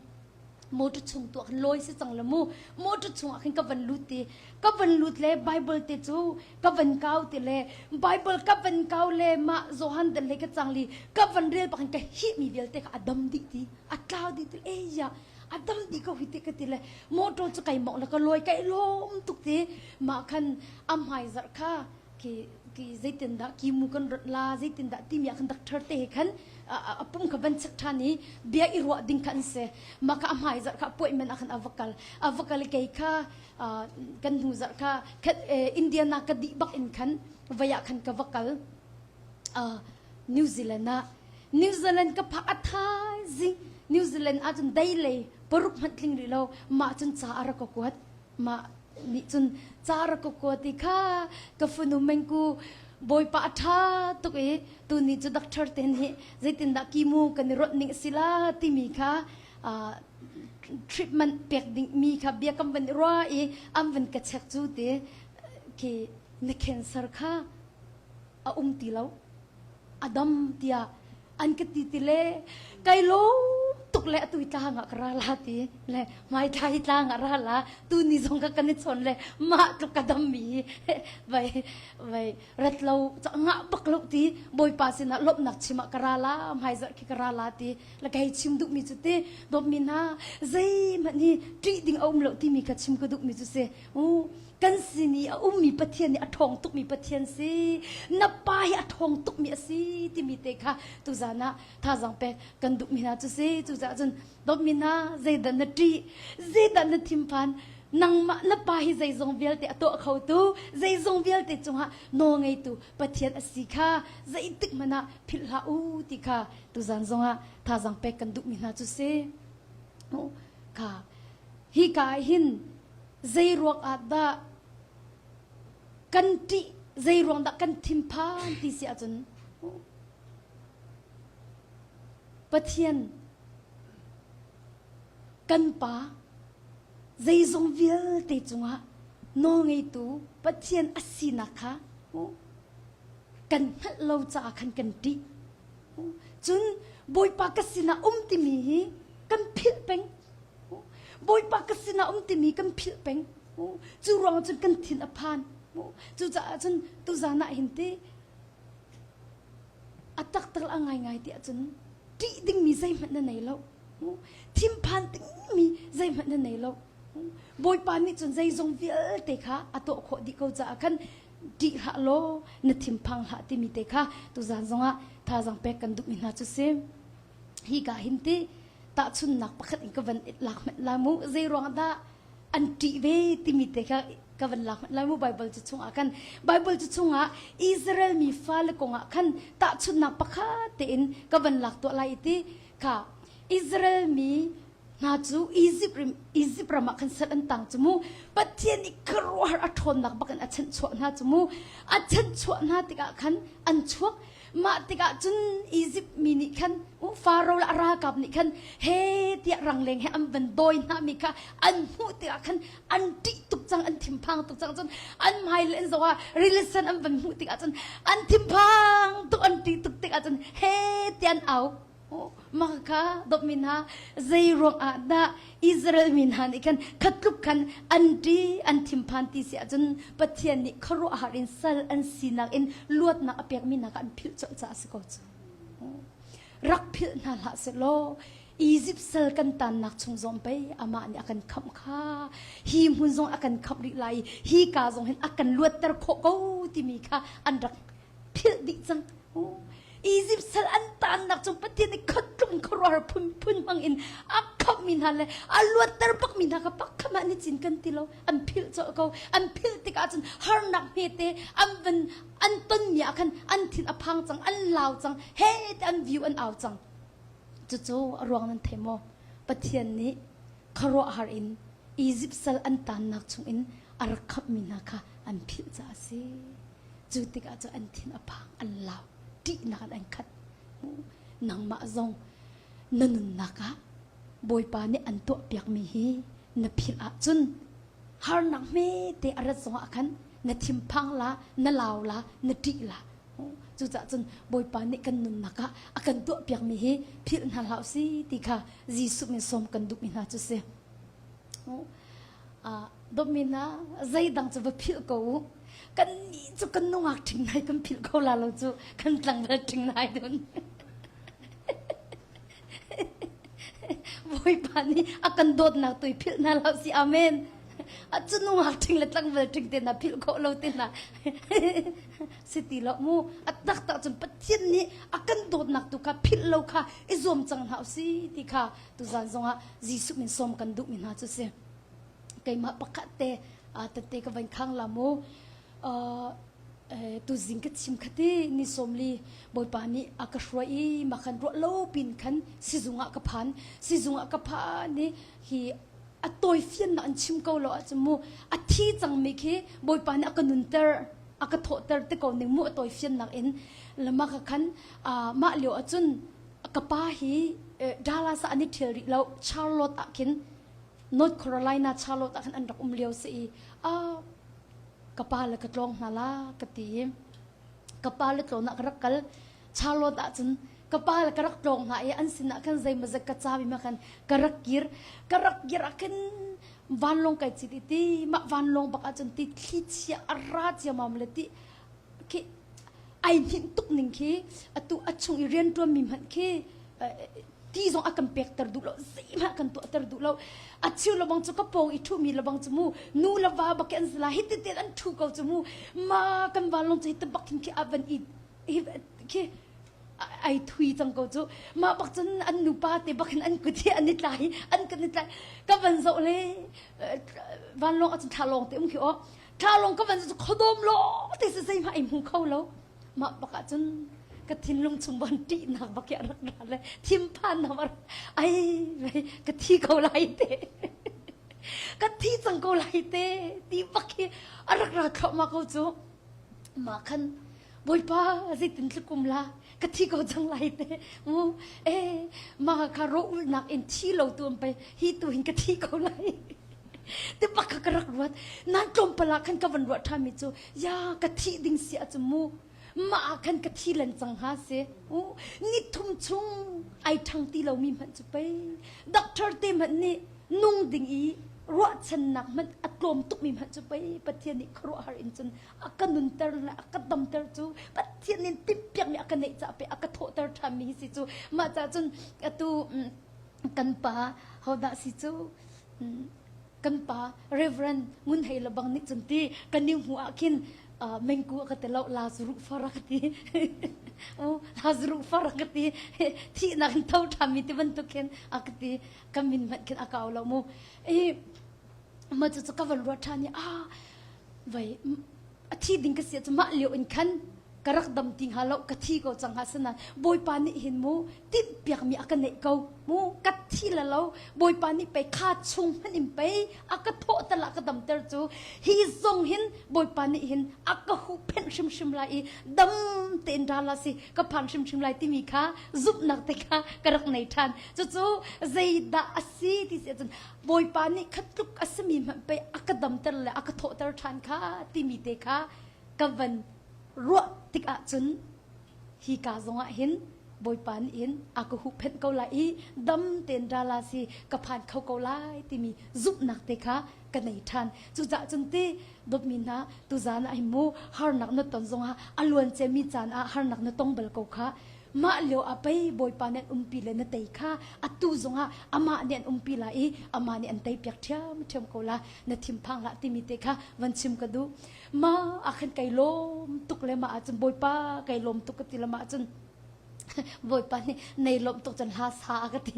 motor chung tu ah khan lawi si cang le mu motor chung ah khan ka van lut ti ka van lut le bible te cu ka van kau ti le bible ka van kau le mah johan dal le ka cang li ka van rel bak in ka hi mi vialte kha a dam dih ti a tlau dih ti e ya a dam dih ko hi ti ka ti le motor cu kai mong le ka lawi kai lawm tuk ti mah khan a hmai zarh kha ki ki zeitindah ki mu kan rat la zeitindah timi ah khan doctor te he khan a pum kha van check ṭhan i bia i ruah ding kha an si mah kha a hmai zarh kha appointment ah khan a va kal a va kal i kei kha kan hnu zarh kha Indiana ka dih bak in khan vai ah khan ka va kal New Zealand ah New Zealand ka phak a thaizing New Zealand ah cun dei lei paruk hmanh tling rih lo mah cun ca a rak ka kuat mah nih cun ca rak ka kuat ti kha ka fanu mengku bawipa a ṭha tuk i tuni cu doctor te nih zeitindah kimu kan i rawnh ning a si la timi kha treatment pek ding mi kha bia kan van i ruah i an van ka check cu ti khi na cancer kha a um ti lo a dam tiah an ka ti ti le kai lawm tuk le atu hi tlang ah ka ra la ti le hmai thla hi tlang ah ra la tu ni zong ka kan i chawn le mah tluk ka dam mi hi vai vai rat lo ngah bak lo ti bawipa sinah lawmhnak chim ah ka ra la hmai zarh khi ka ra la ti la kai chim duh mi cu ti dawt mi hna zeihmanh hi ṭih ding a um lo timi kha chim ka duh mi cu si u kan sin i a ummi Pathian nih a ṭhawng tukmi Pathian si na pa hi a ṭhawng tukmi a si timi te kha tuzan ah thazaang pek kan duhmi hna cu si cucaah cun dawtmi hna zeidah na ṭih zeidah na thinphan nangmah na pa hi zeizong vialte a tuah khotu zeizong vialte cungah nawlngeitu Pathian a si kha zeitik hmanh ah philh hlah u ti kha tuzan zongah thazaang pek kan duhmi hna cu si kha hi ka ah hin Zei ruang ah dah kan ṭih, zei ruang dah kan thinphan ti si ahcun Pathian kan Pa zeizong vialte cungah nawlngeitu Pathian a sinak kha. Kan hngalh lo caah khan kan ṭih. Cun Bawipa ka sinah um timi hi kan philh peng. Bawipa ka sinah um timi kan philh peng. Cu ruang cun kan thin a phan. Cucaah cun tuzan ah hin ti a taktak a ngaingai ti ahcun ṭih dingmi zeihmanh na nei lo. Thinphan dingmi zeihmanh na nei lo. Bawipa nih cun zeizong vialte kha a tuah khawh dih ko caah khan ṭih hlah law na thinphang hlah timi te kha tuzan zongah thazaang pek kan duhmi hna cu si. Hi ka hin ti tahchunnak pakhat in ka van lak hmanh lai mu zei ruang dah an ṭih ve timi te kha ka van lak hmanh lai mu Bible cu chungah khan Bible cu chungah Israel mi fale kongah khan tahchunnak pakhat tein ka van lak tuah lai ti kha Israel mi hna cu Egypt ram Egypt ram ah khan sal an tang cu mu Pathian nih khuaruahhar a ṭhawnnak bak in a chanhchuah hna cu mu a chanhchuah hna tikah khan an chuak mah tikah cun Egypt mi nih khan Faro le a ralkap nih khan he tiah rangleng he an van dawi hna mi kha an hmuh tikah khan an ṭih tuk cang an thinphang tuk cang cun an hmai le an zoh ah rilisen an van hmuh tikah cun an thinphang tuk an ṭih tuk tikah cun he tiah an au Mah kha dawtmi hna zei ruangah dah Israel mi hna nih khan khatluk khan an ṭi an thinphan ti si ahcun Pathian nih khuaruahhar in sal an sinak in luatnak a pekmi hna kha an philh colh caah a si ko cu. Rak philh hna hlah sehlaw Izipt sal kan tannak chung zong pei amah nih a kan khamh kha hi hmun zong a kan khamh rih lai i hi ka zong hin a kan luatter khawh ko timi kha an rak philh dih cang. Egypt sal an tannak cung Pathian nih khuatlung khuaruahhar phunphun hmang in a khamhmi hna le a luatter bakmi hna kha pakhat ah nicin kan ti lo an philh colh ko an philh tikah cun harnak hmete an van an tonmi ah khan an thin a phang cang an lau cang he te an view an au cang cucu a ruang nan thei maw Pathian nih khuaruahhar in Egypt sal an tannak chungin a rak khamhmi hna kha an philh caah a si. Cu tikah cu an thin a phang, an lau, ṭihnak in an khat. Nangmah zong na nunnak ah Bawipa nih an tuahpiakmi hi na philh ahcun harnak hmete a rat zongah khan na thinphang la, na lau la, na ṭih la. Cucaah cun Bawipa nih kan nunnak ah a kan tuahpiakmi hi philh hna hlah usih ti kha Jesuh min sawm kan duhmi hna cu si. Dawtmi hna, zeidang cu va philh ko u. Kannih cu kan nungak ṭhing nai kan philh ko la lo cu kan tlangval ṭhing nai dun. Bawipa nih a kan dawtnak tu i philh hna hlah si amen. A cu nungak ṭhing le tlangval ṭhing te hna philh khawh lo te hna si ti lo mu. A taktak cun Pathian nih a kan dawtnak tu kha philh lo kha i zuam cang hna usih ti kha tuzan zongah Jesuh min sawm kan duhmi hna cu si. Keimah pakhat te tette ka van khang la mu. Tuzing ka chim khati ni sawmli Bawipa nih a ka hruai i makhan ruah lo pin khan sizung ah ka phan. Sizung ah ka phan i hi a tawi fiannak an chim ko lo ahcun mu a thi cangmi khi Bawipa nih a ka nunter a ka thawhter te ko ning mu a tawi fiannak in lama ka khan mah lio ahcun ka pa hi Dallas ah an i ṭhial rih lo Charlotte ah khin North Carolina Charlotte ah khan an rak um lio si i ka pa le ka tlawng hna la ka ti i ka pa le tlawn ah ka rak kal Charlotte ah cun ka pa le ka rak tlawng hna i an sinah khan zeimawzat ka cabi ma khan ka rak kir ka rak kir ah khin vanlawng kai cit i ti mah vanlawng bak ah cun ti thli chia a ra ciamam le ti khi ai hninh tuk ning khi atu a chung i rianṭuan mi hmanh khi ti zong a kan pekter duh lo zeihmanh kan tuahter duh lo a cheu lebang cu ka pawng i ṭhumi lebang cu mu nu le va bak an si la hi ti an ṭhu ko cu mu ma kan vanlawng cu hi ti bak hin khi a van i khi ai thui cang ko cu mah bak cun an nupa te bak hin an kut hi an i tlai an kan i tlai ka van zoh le vanlawng ah cun thla lawng te um khi aw Thla lawng ka van cu khuadawm lawng te si zeihmah ei hmu kho lo. Mah bak ah cun ka thinlung chung ban ṭihnak bak hi a rak ra le thinphannak a rak ai vei ka thi ko lai te ka thi cang ko lai te ti bak hi a rak ra thluahmah ko cu mah khan Bawipa zeitin tlukum la ka thi ko cang lai te mu e mah kha ro ulnak in thi lo tu an pei hi tu hin ka thi ko lai Ti bak kha ka rak ruat. Nan tlawmpal ah khan ka van ruah ṭhanmi cu, ya ka thih ding si ahcun mu. Mah ah khan ka thi len cang hnga si. Ni thum chung ai ṭhang ti lomi hmanh cu pei doctor te hmanh nih nung ding i ruahchannak hmanh a tlawm tukmi hmanh cu pei Pathian nih khuaruahhar in cun a ka nunter le a ka damter cu Pathian nih timhpiakmi a ka neih caah pei a ka thawhter ṭhanmi hi si cu mah caah cun atu kan pa hodah si cu kan pa Reverend Ngun Hei le bang nih cun ti kan ni hmu ah khin mengku a ka ti lo Lazarus far a ka ti Lazarus far a ka ti thihnak in tho ṭhanmi ti bantuk khin a ka ti ka min hmanh khin a kau lo mu i mah cu ka van ruat ṭhan i ah vai a thi ding ka si cu mah lio in khan ka rak dam ti hnga lo ka thi ko cang hnga sinain Bawipa nih hin mu timhpiakmi a ka neih ko mu ka thi la lo Bawipa nih pei kha chung hmanh in pei a ka thawh tal ah ka damter cu hi zong hin Bawipa nih hin a ka huhphenh hrimhrim lai i dam tein ra la si ka phan hrimhrim lai timi kha zumhnak te kha ka rak nei ṭhan cucu zeidah a si ti si ahcun Bawipa nih kha tluk a simi hmanh pei a ka damter le a ka thawhter ṭhan kha timi te kha ka van ruah tik ahcun hi ka zongah hin Bawipa nih hin a ka huhphenh ko lai i dam tein ra la si ka phan kho ko lai timi zumhnak te kha ka nei ṭhan. Cucaah cun ti dawtmi hna tuzaan ah hin mu harnak na ton zongah a luan ciami caan ah harnak na tong bal ko kha mah lio ah pei Bawipa nih an umpi le na tei kha atu zongah amah nih an umpi lai i amah nih an tei piak ṭhiamṭhiam ko la na thinphang hlah timi te kha van chim ka duh. Ma ah khan kai lawm tuk le mah ahcun Bawipa kai lawm tuk ka ti le mah ahcun Bawipa nih nei lawm tuk cun hla sa a ka ti.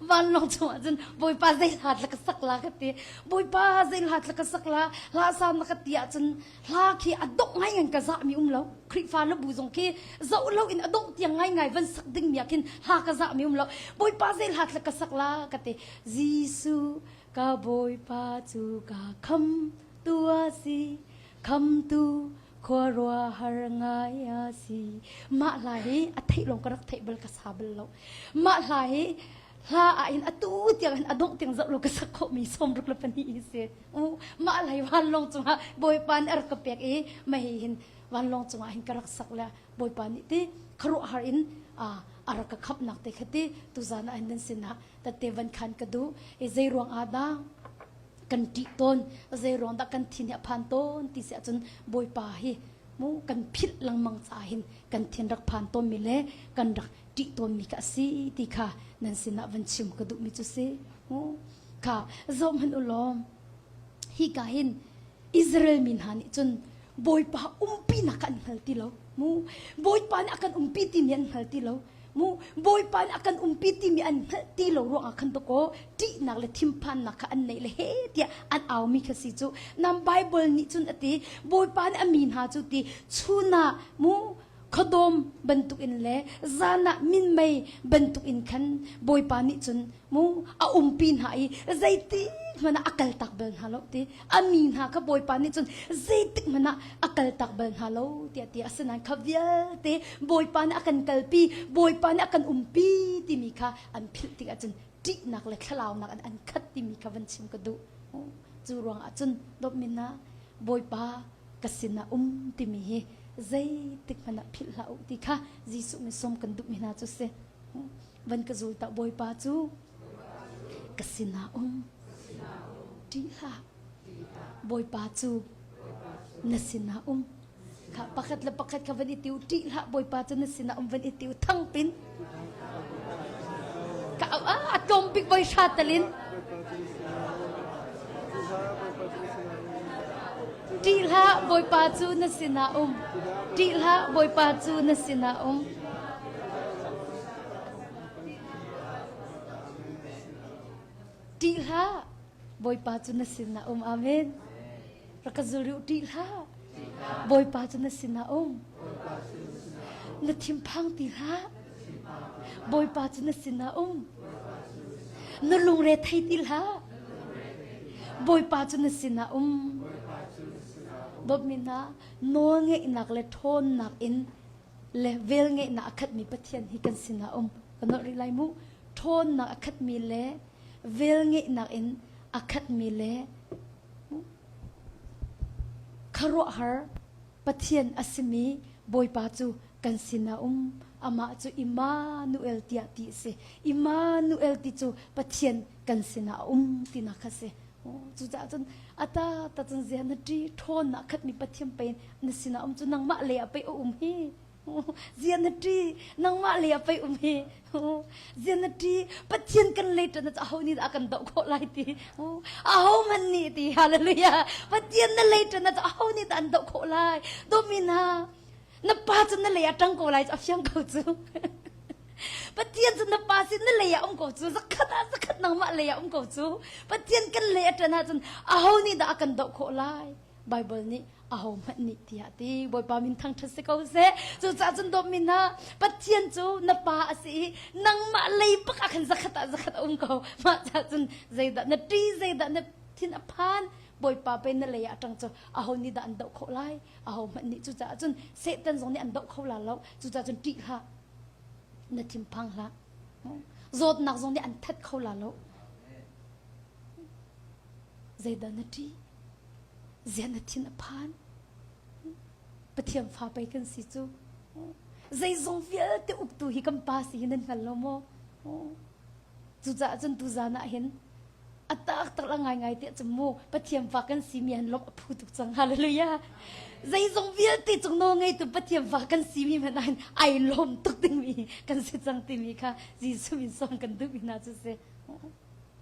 Vanlawng chung ahcun Bawipa zei hla tla ka sak la ka ti. Bawipa zei hla tla ka sak la hla sa na ka ti ahcun hla khi a dongh ngai ngan ka zah mi um lo. Khrihfa le bu zong khi zoh lo in a dongh tiang ngai ngai van sak ding mi ah khin hla ka zah mi um lo. Bawipa zei hla tla ka sak la ka ti. Jesuh ka Bawipa cu ka kham tu a si khamtu khuaruahhar ngai a si mah hla hi a theih lawng ka rak theih bal ka sa bal lo mah hla hi hla ah in atu tiang hin a dongh tiang zoh lo ka sak khawh mi 62 hi si u mah lai vanlawng cungah bawipa nih a rak ka pek i mah hi hin vanlawng cungah hin ka rak sak le bawipa nih ti khuaruahhar in a rak ka khamhnak te kha ti tuzan ah hin nan sinah tate van khan ka duh i zei ruang ah dah kan ṭih tawn zeiruang dah kan thin hi a phan tawn ti si ahcun Bawipa hi mu kan philh lengmang caah hin kan thin rak phan tawnmi le kan rak ṭih tawnmi kha a si ti kha nan sinah van chim ka duhmi cu si mu kha zoh hmanh u law hi ka hin Israel mi hna nih cun Bawipa umpinak kha an hngal ti lo mu Bawipa nih a kan umpi timi an hngal ti lo mu Bawipa nih a kan umpi timi an hngalh ti lo ruangah khan dakaw ṭihnak le thinphannak kha an neih le he tiah an aumi kha si cu nam Bible nih cun a ti Bawipa nih a mi hna cu ti chun ah mu khuadawm bantukin le zan ah minmei bantukin khan Bawipa nih cun mu a umpi hna i zeitik hmanh ah a kaltak bal hna lo ti a mi hna kha Bawipa nih cun zeitik hmanh ah a kaltak bal hna lo tiah ti asinain kha vialte Bawipa nih a kan kalpi Bawipa nih a kan umpi timi kha an philh tikah cun ṭihnak le thlalaunak an an khat timi kha van chim ka duh cu ruangah cun dawtmi hna Bawipa ka sinah um timi hi zeitik hmanh ah philh hlah u ti kha Jesuh min sawm kan duhmi hna cu si van ka zul ta Bawipa cu ka sinah um ṭih hlah Bawipa cu na sinah um kha pakhat le pakhat kha van i tiu ṭih hlah Bawipa cu na sinah um van i tiu thangpin ka a tlawm bik voi hra talin Ṭih hlah Bawipa cu na sinah um ṭih hlah Bawipa cu na sinah um Ṭih hlah Bawipa cu na sinah um amen rak ka zul rih ṭih hlah Bawipa cu na sinah um na thinphang ti hlah Bawipa cu na sinah um na lungre thei ti hlah Bawipa cu na sinah um dawtmi hna nawlngeihnak le ṭhawnnak in le velngeihnak a khatmi Pathian hi kan sinah um ka nolh rih lai mu ṭhawnnak a khatmi le velngeihnak in a khatmi le khuaruahhar. Pathian a simi Bawipa cu kan sinah um. Amah cu Immanuel tiah ti a si. Immanuel ti cu Pathian kan sinah a um tinak kha si. Cucaah cun ata ta cun zia na ṭi ṭhawn na khatmi Pathian pei na sinah um cu nangmah lei ah pei a um hi. Zia na ṭi nangmah lei ah pei um hi. Zia na ṭi Pathian kan lei ṭan ah aho nih dah a kan doh khawh lai ti. Aho hmanh nih ti hallelujah. Pathian na lei ṭan ah aho nih dah an doh khawh lai. Dawmi hna na pa cu na lei ah ṭang ko lai cu a fiang ko cu. Pathian cu na pa sin na lei ah um ko cu zakhat ah zakhat nangmah lei ah um ko cu Pathian kan lei a ṭan ahcun aho nih dah a kan doh khawh lai Bible nih aho hmanh nih tiah ti Bawipa min thangṭhat si ko seh cucaah cun dawtmi hna Pathian cu na pa a si i nangmah lei bak ah khan zakhat ah zakhat a um ko mah caah cun zeidah na ṭi zeidah na thin a phan Bawipa pe na lei ah ṭang cu aho nih dah an doh khawh lai aho hmanh nih cucaah cun Satan zong nih an doh kho la lo cucaah cun ṭih hlah na thinphang hlah zawtnak zong nih an that kho la lo zeidah na ṭih ziah na thin a phan Pathian fa pei kan si cu zeizong vialte uktu hi kan pa si hi nan hngal lo maw Cucaah cun tuzan ah hin a taktak la ngaingai tiah cun mu Pathian fa kan simi han lawmh a phu tuk cang hallelujah zeizong vialte cung nawl ngeitu Pathian fa kan simi hmanh ah hin ai lawm tuk dingmi kan si cang timi kha Jesuh min sawm kan duhmi hna cu si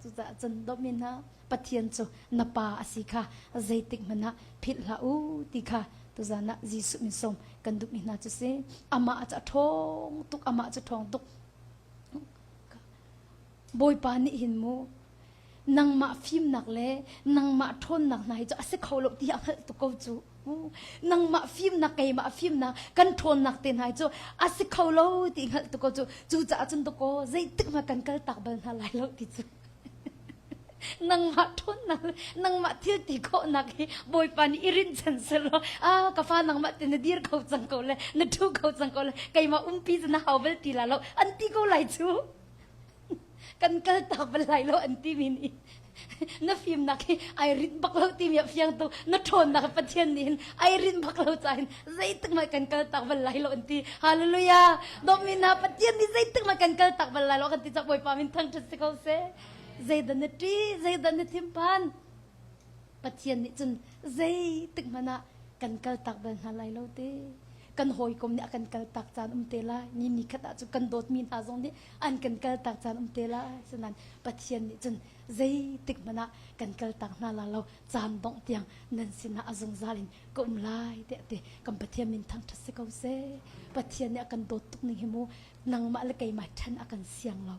cucaah cun dawtmi hna Pathian cu na pa a si kha zeitik hmanh ah philh hlah u ti kha tuzan ah Jesuh min sawm kan duhmi hna cu si amah cu a ṭhawng tuk amah cu ṭhawng tuk Bawipa nih hin mu nangmah fimnak le nangmah ṭhawnnak hna hi cu a si kho lo ti a hngalh tuk ko cu. Nangmah fimnak keimah fimnak kan ṭhawnnak te hna hi cu a si kho lo ti hngalh tuk ko cu. Cucaah cun dakaw zeitik hmanh kan kal tak bal hna lai lo ti cu. Nangmah ṭhawnnak le nangmah thil ti khawhnak hi Bawipa nih i rinhchan selaw ah ka fa nangmah te na dir kho cang ko le na ṭhu kho cang ko le keimah umpi cu na hau bal ti la lo an ti ko lai cu kan kal tak bal lai lo an ti mi nih na fimnak hi ai rinh bak lo timi a fiang tu na ṭhawnnak Pathian nih hin ai rinh bak lo ca hin zeitik mah kan kal tak bal lai lo an ti hallelujah dawtmi hna Pathian nih zeitik mah kan kal tak bal lai lo kan ti cak Bawipa min thangṭhat si ko seh zeidah na ṭih zeidah na thinphan Pathian nih cun zeitik hmanh ah kan kal tak bal hna lai lo te kan hawikom nih a kan kal tak caan um te lai ni ni khat ah cu kan dawtmi hna zong nih an kan kal tak caan um te lai sinain Pathian nih cun zeitik hmanh ah kan kal tak hna la lo caan dongh tiang nan sinah a zungzal in ka um lai tiah ti kan Pathian min thangṭhat si ko seh Pathian nih a kan dawt tuk ning hi mu nangmah le keimah ṭhen a kan siang lo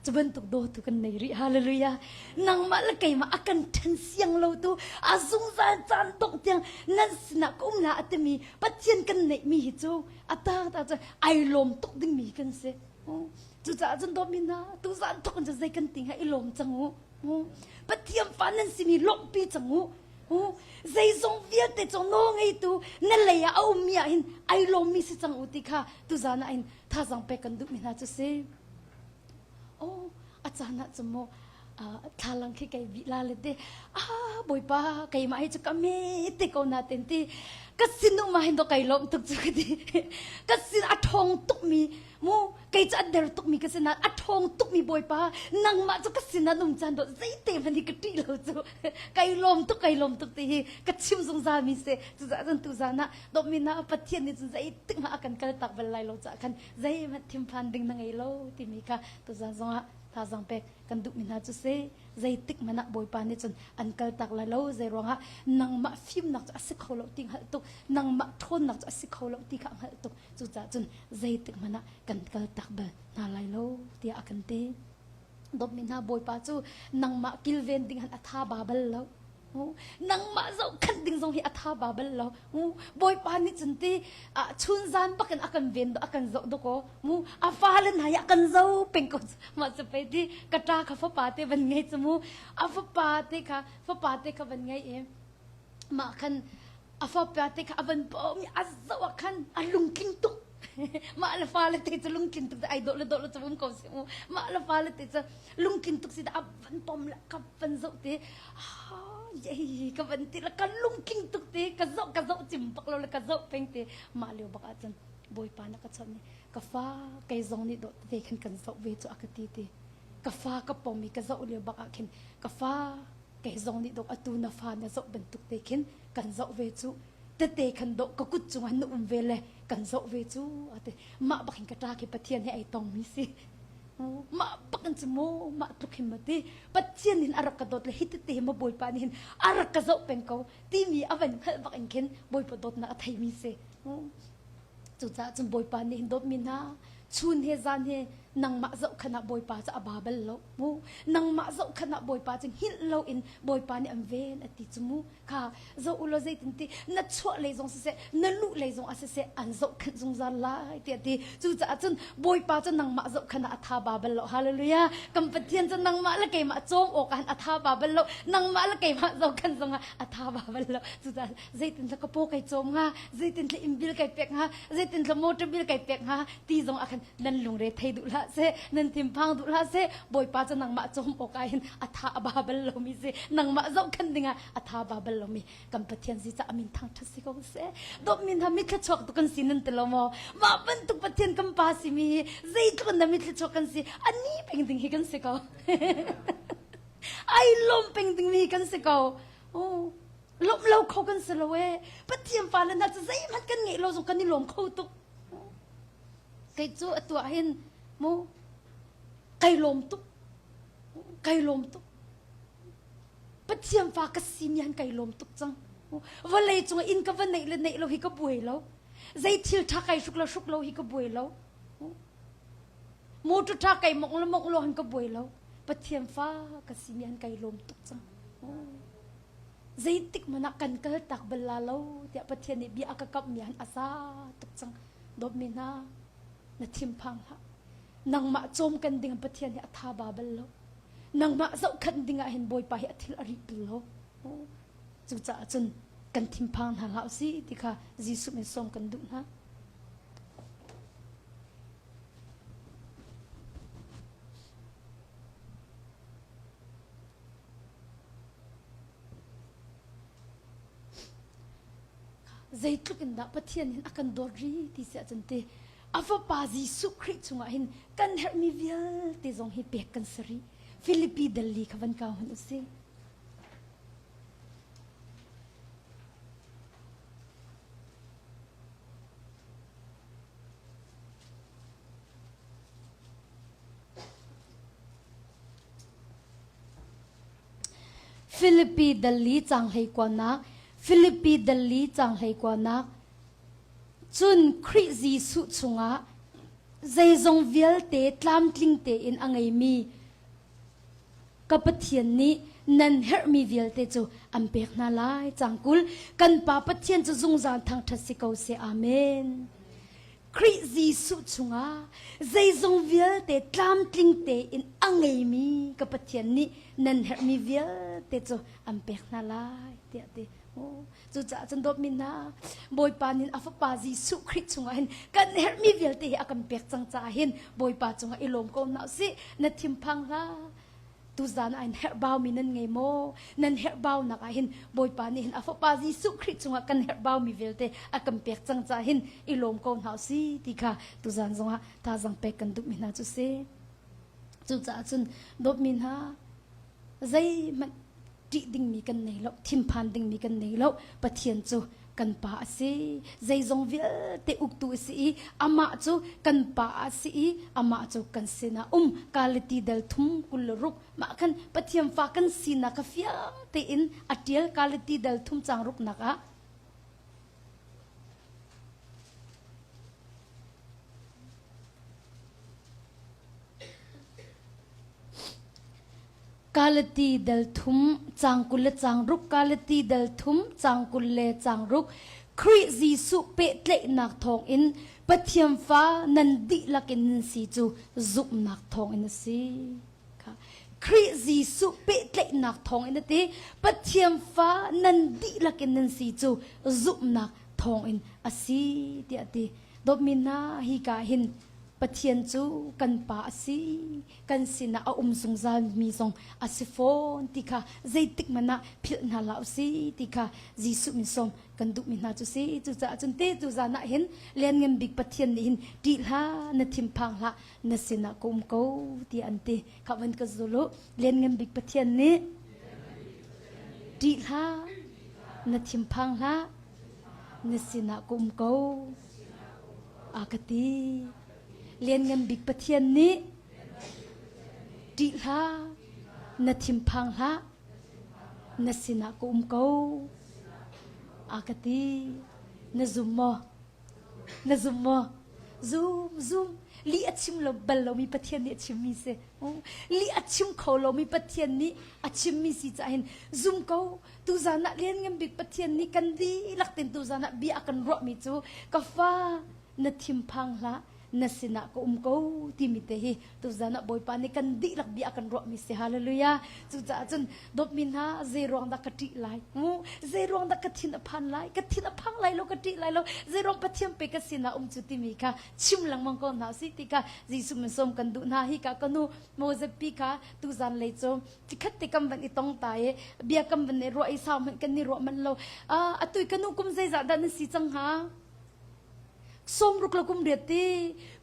Cu bantuk dawtu kan nei rih. Hallelujah. Nangmah le keimah a kan ṭhen siang lo tu a zungzal caan dongh tiang nan sinah ka um la a timi Pathian kan neihmi hi cu a tak tak cu ai lawm tuk dingmi kan si. Cucaah cun dawtmi hna tuzaan thawk in cu zei kan ti hnga i lawm cang u. Pathian fa nan simi lawmhpi cang u. Zeizong vialte cu nawl ngeitu na lei ah a ummi ah hin ai lawmmi si cang u ti kha tuzaan ah hin thazaang pek kan duhmi hna cu si. Oh, a caan ah cun mu thlalang khi kei bih la le te ah bawipa keimah hi cu ka me te ko na ten ti ka sin um ah hin do kai lawm tuk cu ka ti ka sin a ṭhawng tuk mi mu kei cu a der tuk mi ka sin a ṭhawng tuk mi bawipa nangmah cu ka sin ah um caan do zeite hmanh hi ka ṭih lo cu kai lawm tuk kai lawm tuk ti hi ka chim zungzal mi si cucaah cun tuzaan ah dawtmi na Pathian nih cun zeitik hmanh a kan kal tak bal lai lo caah khan zeihmanh thinphan ding na ngei lo timi kha tuzaan zongah thazaang pek kan duhmi hna cu si zeitik hmanh ah Bawipa nih cun an kaltak lai lo zei ruangah nangmah fimnak cu a si kho lo ti hngalh tuk nangmah ṭhawnnak cu a si kho lo ti kha a hngalh tuk cucaah cun zeitik hmanh ah kan kaltak bal hna lai lo tiah a kan ti dawtmi hna Bawipa cu nangmah kilven ding han a tha ba bal lo Nangmah zohkhanh ding zong hi a tha ba bal lo. Bawipa nih cun ti chun zan bakin a kan ven a kan zoh dok mu a fale hna hi a kan zo peng ko mah cu pei ti ka ṭa kha fapa te van ngei cu mu a fapa te kha fapa te kha van ngei i mah khan a fapa te kha a van pawm i a zoh ah khan a lungtling tuk mah le fale te cu lungtling tuk ai dawh le dawh le cu um ko si mu mah le fale te cu lungtling tuk si a van pom le ka van zoh te. Hi ka van ti la ka lungtling tuk te ka zoh ka zoh cim bak lo le ka zoh peng te mah lio bak ahcun Bawipa na ka chawnh i ka fa kei zong nih dawh tete khin kan zoh ve cu a ka ti ti ka fa ka pom i ka zoh lio bak ah khin ka fa kei zong nih dawh atu na fa na zoh bantuk te khin kan zoh ve cu tete khan dawh ka kut cungah na um ve le kan zoh ve cu ate mah bak hin ka ṭa khi Pathian he ai tong mi si mah bak in cu mu mah tluk hin ma ti Pathian hin a rak ka dawt le hi tete hi ma Bawipa nih hin a rak ka zoh peng ko timi a van hngalh bak in khin Bawipa dawtnak a theimi si Cucaah cun Bawipa nih hin dawtmi hna chun he zan he nangmah zohkhan ah Bawipa cu a ba bal lo mu nangmah zohkhan ah Bawipa cu hngilh loin Bawipa nih an ven a ti cu mu kha zoh u law zeitin ti na chuah lei zong siseh na luh lei zong ah siseh an zohkhenh zungzal lai tiah ti cucaah cun Bawipa cu nangmah zohkhan ah a tha ba bal lo hallelujah kan Pathian cu nangmah le keimah cawm awk ah a tha ba bal lo nangmah le keimah zohkhan zong ah a tha ba bal lo cucaah zeitin ka paw kai cawm hnga zeitin thla inn bill kai pek hnga zeitin thla motor bill kai pek hnga ti zong ah khan nan lungre thei duh hlah seh nan thinphang duh hlah seh bawipa cu nangmah cawm awk ah hin a tha a ba bal lomi si nangmah zohkhan dingah a tha ba bal lomi kan pathian si ca amin thangthat si ko seh dawtmi hna mitthla chuak tu kan si nan ti lo maw mah bantuk pathian kan pa si mi hi zeitluk in na mitthla chuak kan si ani peng ding hi kan si ko ai lawm peng ding mi kan si ko oh lawmh lo kho kan si lo ee pathian fale hna cu zeihmanh kan ngeih lo zong kan i lawm kho tuk kei cu atu ah hin mu kai lawm tuk kai lawm tuk pathian fa ka si mi han kai lawm tuk cang vawlei cung inn ka va neih le neih lo hi ka buai lo zei thil tha kai hruk lo hruk lo hi ka buai lo motor tha kai mong lo mong lo han ka buai lo pathian fa ka si mi han kai lawm tuk cang Zeitik hmanh ah kan kal tak bal la lo tiah Pathian nih bia a ka kamhmi han a za tuk cang. Dawtmi hna, na thinphang hlah. Nangmah cawm kan ding Pathian hi a tha ba bal lo. Nangmah zohkhenh ding ah hin Bawipa hi a thil a rih bal lo. Cucaah cun kan thinphang hna hlah usih ti kha Jesuh min sawm kan duh hna. Zeitluk in dah Pathian hin a kan dawt ri ti si ahcun ti a fapa Jesuh Khrih chungah hin kan herhmi vialte zong hi pek kan si rih. Filipi dal li kha van kau hun usih. Filipi dal li caang hleikuanak Filipi dal li caang hleikuanak Cun Khrih Jesuh chungah zeizong vialte tlamtling tein a ngeimi ka Pathian nih nan herhmi vialte cu an pek hna lai. Caang 20 Kan Pa Pathian cu zungzal thangṭhat si ko seh. Amen. Khrih Jesuh chungah zeizong vialte tlamtling tein a ngeimi ka Pathian nih nan herhmi vialte cu an pek hna lai tiah ti. Oh, cucaah cun dawtmi hna Bawipa nih a fapa Jesuh Khrih chungah hin kan herhmi vialte hi a kan pek cang caah hin Bawipa cungah i lawm ko hna usih. Na thinphang hlah. Tuzan ah hin herhbaumi nan ngei maw? Nan herhbaunak ah hin Bawipa nih hin a Fapa Jesuh Khrih cungah kan herhbaumi vialte a kan pek cang caah hin i lawm ko hna usih ti kha tuzan zongah thazaang pek kan duhmi hna cu si. Cucaah cun dawtmi hna zeihmanh ṭih dingmi kan nei lo, thinphan dingmi kan nei lo. Pathian cu kan pa a si. Zeizong vialte uktu a si i amah cu kan pa a si i amah cu kan sinah um. Galati dal thum 26 mah khan Pathian fa kan sinak kha fiang tein a ṭial Galati dal thum cang ruknak ah. Kalati dal thum cang 20 le cang ruk Kalati dal thum cang 20 le cang ruk Khrih Jesuh pehtlaihnak thawngin Pathian fa nan dihlak in nan si cu zumhnak thawngin a si. Khrih Jesuh pehtlaihnak thawngin a ti Pathian fa nan dihlak in nan si cu zumhnak thawngin a si tiah a ti. Dawtmi hna hi ka hin. Pathian cu kan pa a si, kan sinah a um zungzal mi zong a si fawn ti kha zeitik hmanh ah philh hna hlah usih ti kha Jesuh min sawm kan duhmi hna cu si. Cucaah cun te tu zan ah hin Lianngan Bik Pathian nih hin ṭih hlah, na thinphang hlah, na sinah ka um ko tiah an ti. Kha van ka zul u. Lianngan Bik Pathian nih ṭih hlah, na thinphang hlah, na sinah ka um ko a ka ti. Lianngan Bik Pathian nih ṭih hlah, na thinphang hlah, na sinah ka um ko a ka ti. Na zum maw? Na zum maw? Zum, zum. Lih a chim lo bal lomi Pathian nih a chimmi si. Lih a chim kho lomi Pathian nih a chimmi si caah hin zum ko. Tuzan ah Lianngan Bik Pathian nih kan dihlak tein tuzan ah bia a kan ruahmi cu ka fa na thinphang hlah na sinah ka um ko timi te hi tuzan ah Bawipa nih kan dihlak bia a kan ruahmi si hallelujah cucaah cun dawtmi hna zei ruang dah ka ṭih lai mu zei ruang dah ka thin a phan lai ka thin a phang lai lo ka ṭih lai lo zei ruang Pathian pe ka sinah um cu timi kha chim lengmang ko hna usih ti kha Jesuh min sawm kan duh hna hi ka ka nu Moses pi kha tuzan lei cu cikhat te kam van i tong ta i bia kam van i ruah i sau hmanh kan i ruah manh lo atu ka nu kum zeizah dah na si cang hnga Sawmruk le kum riat ti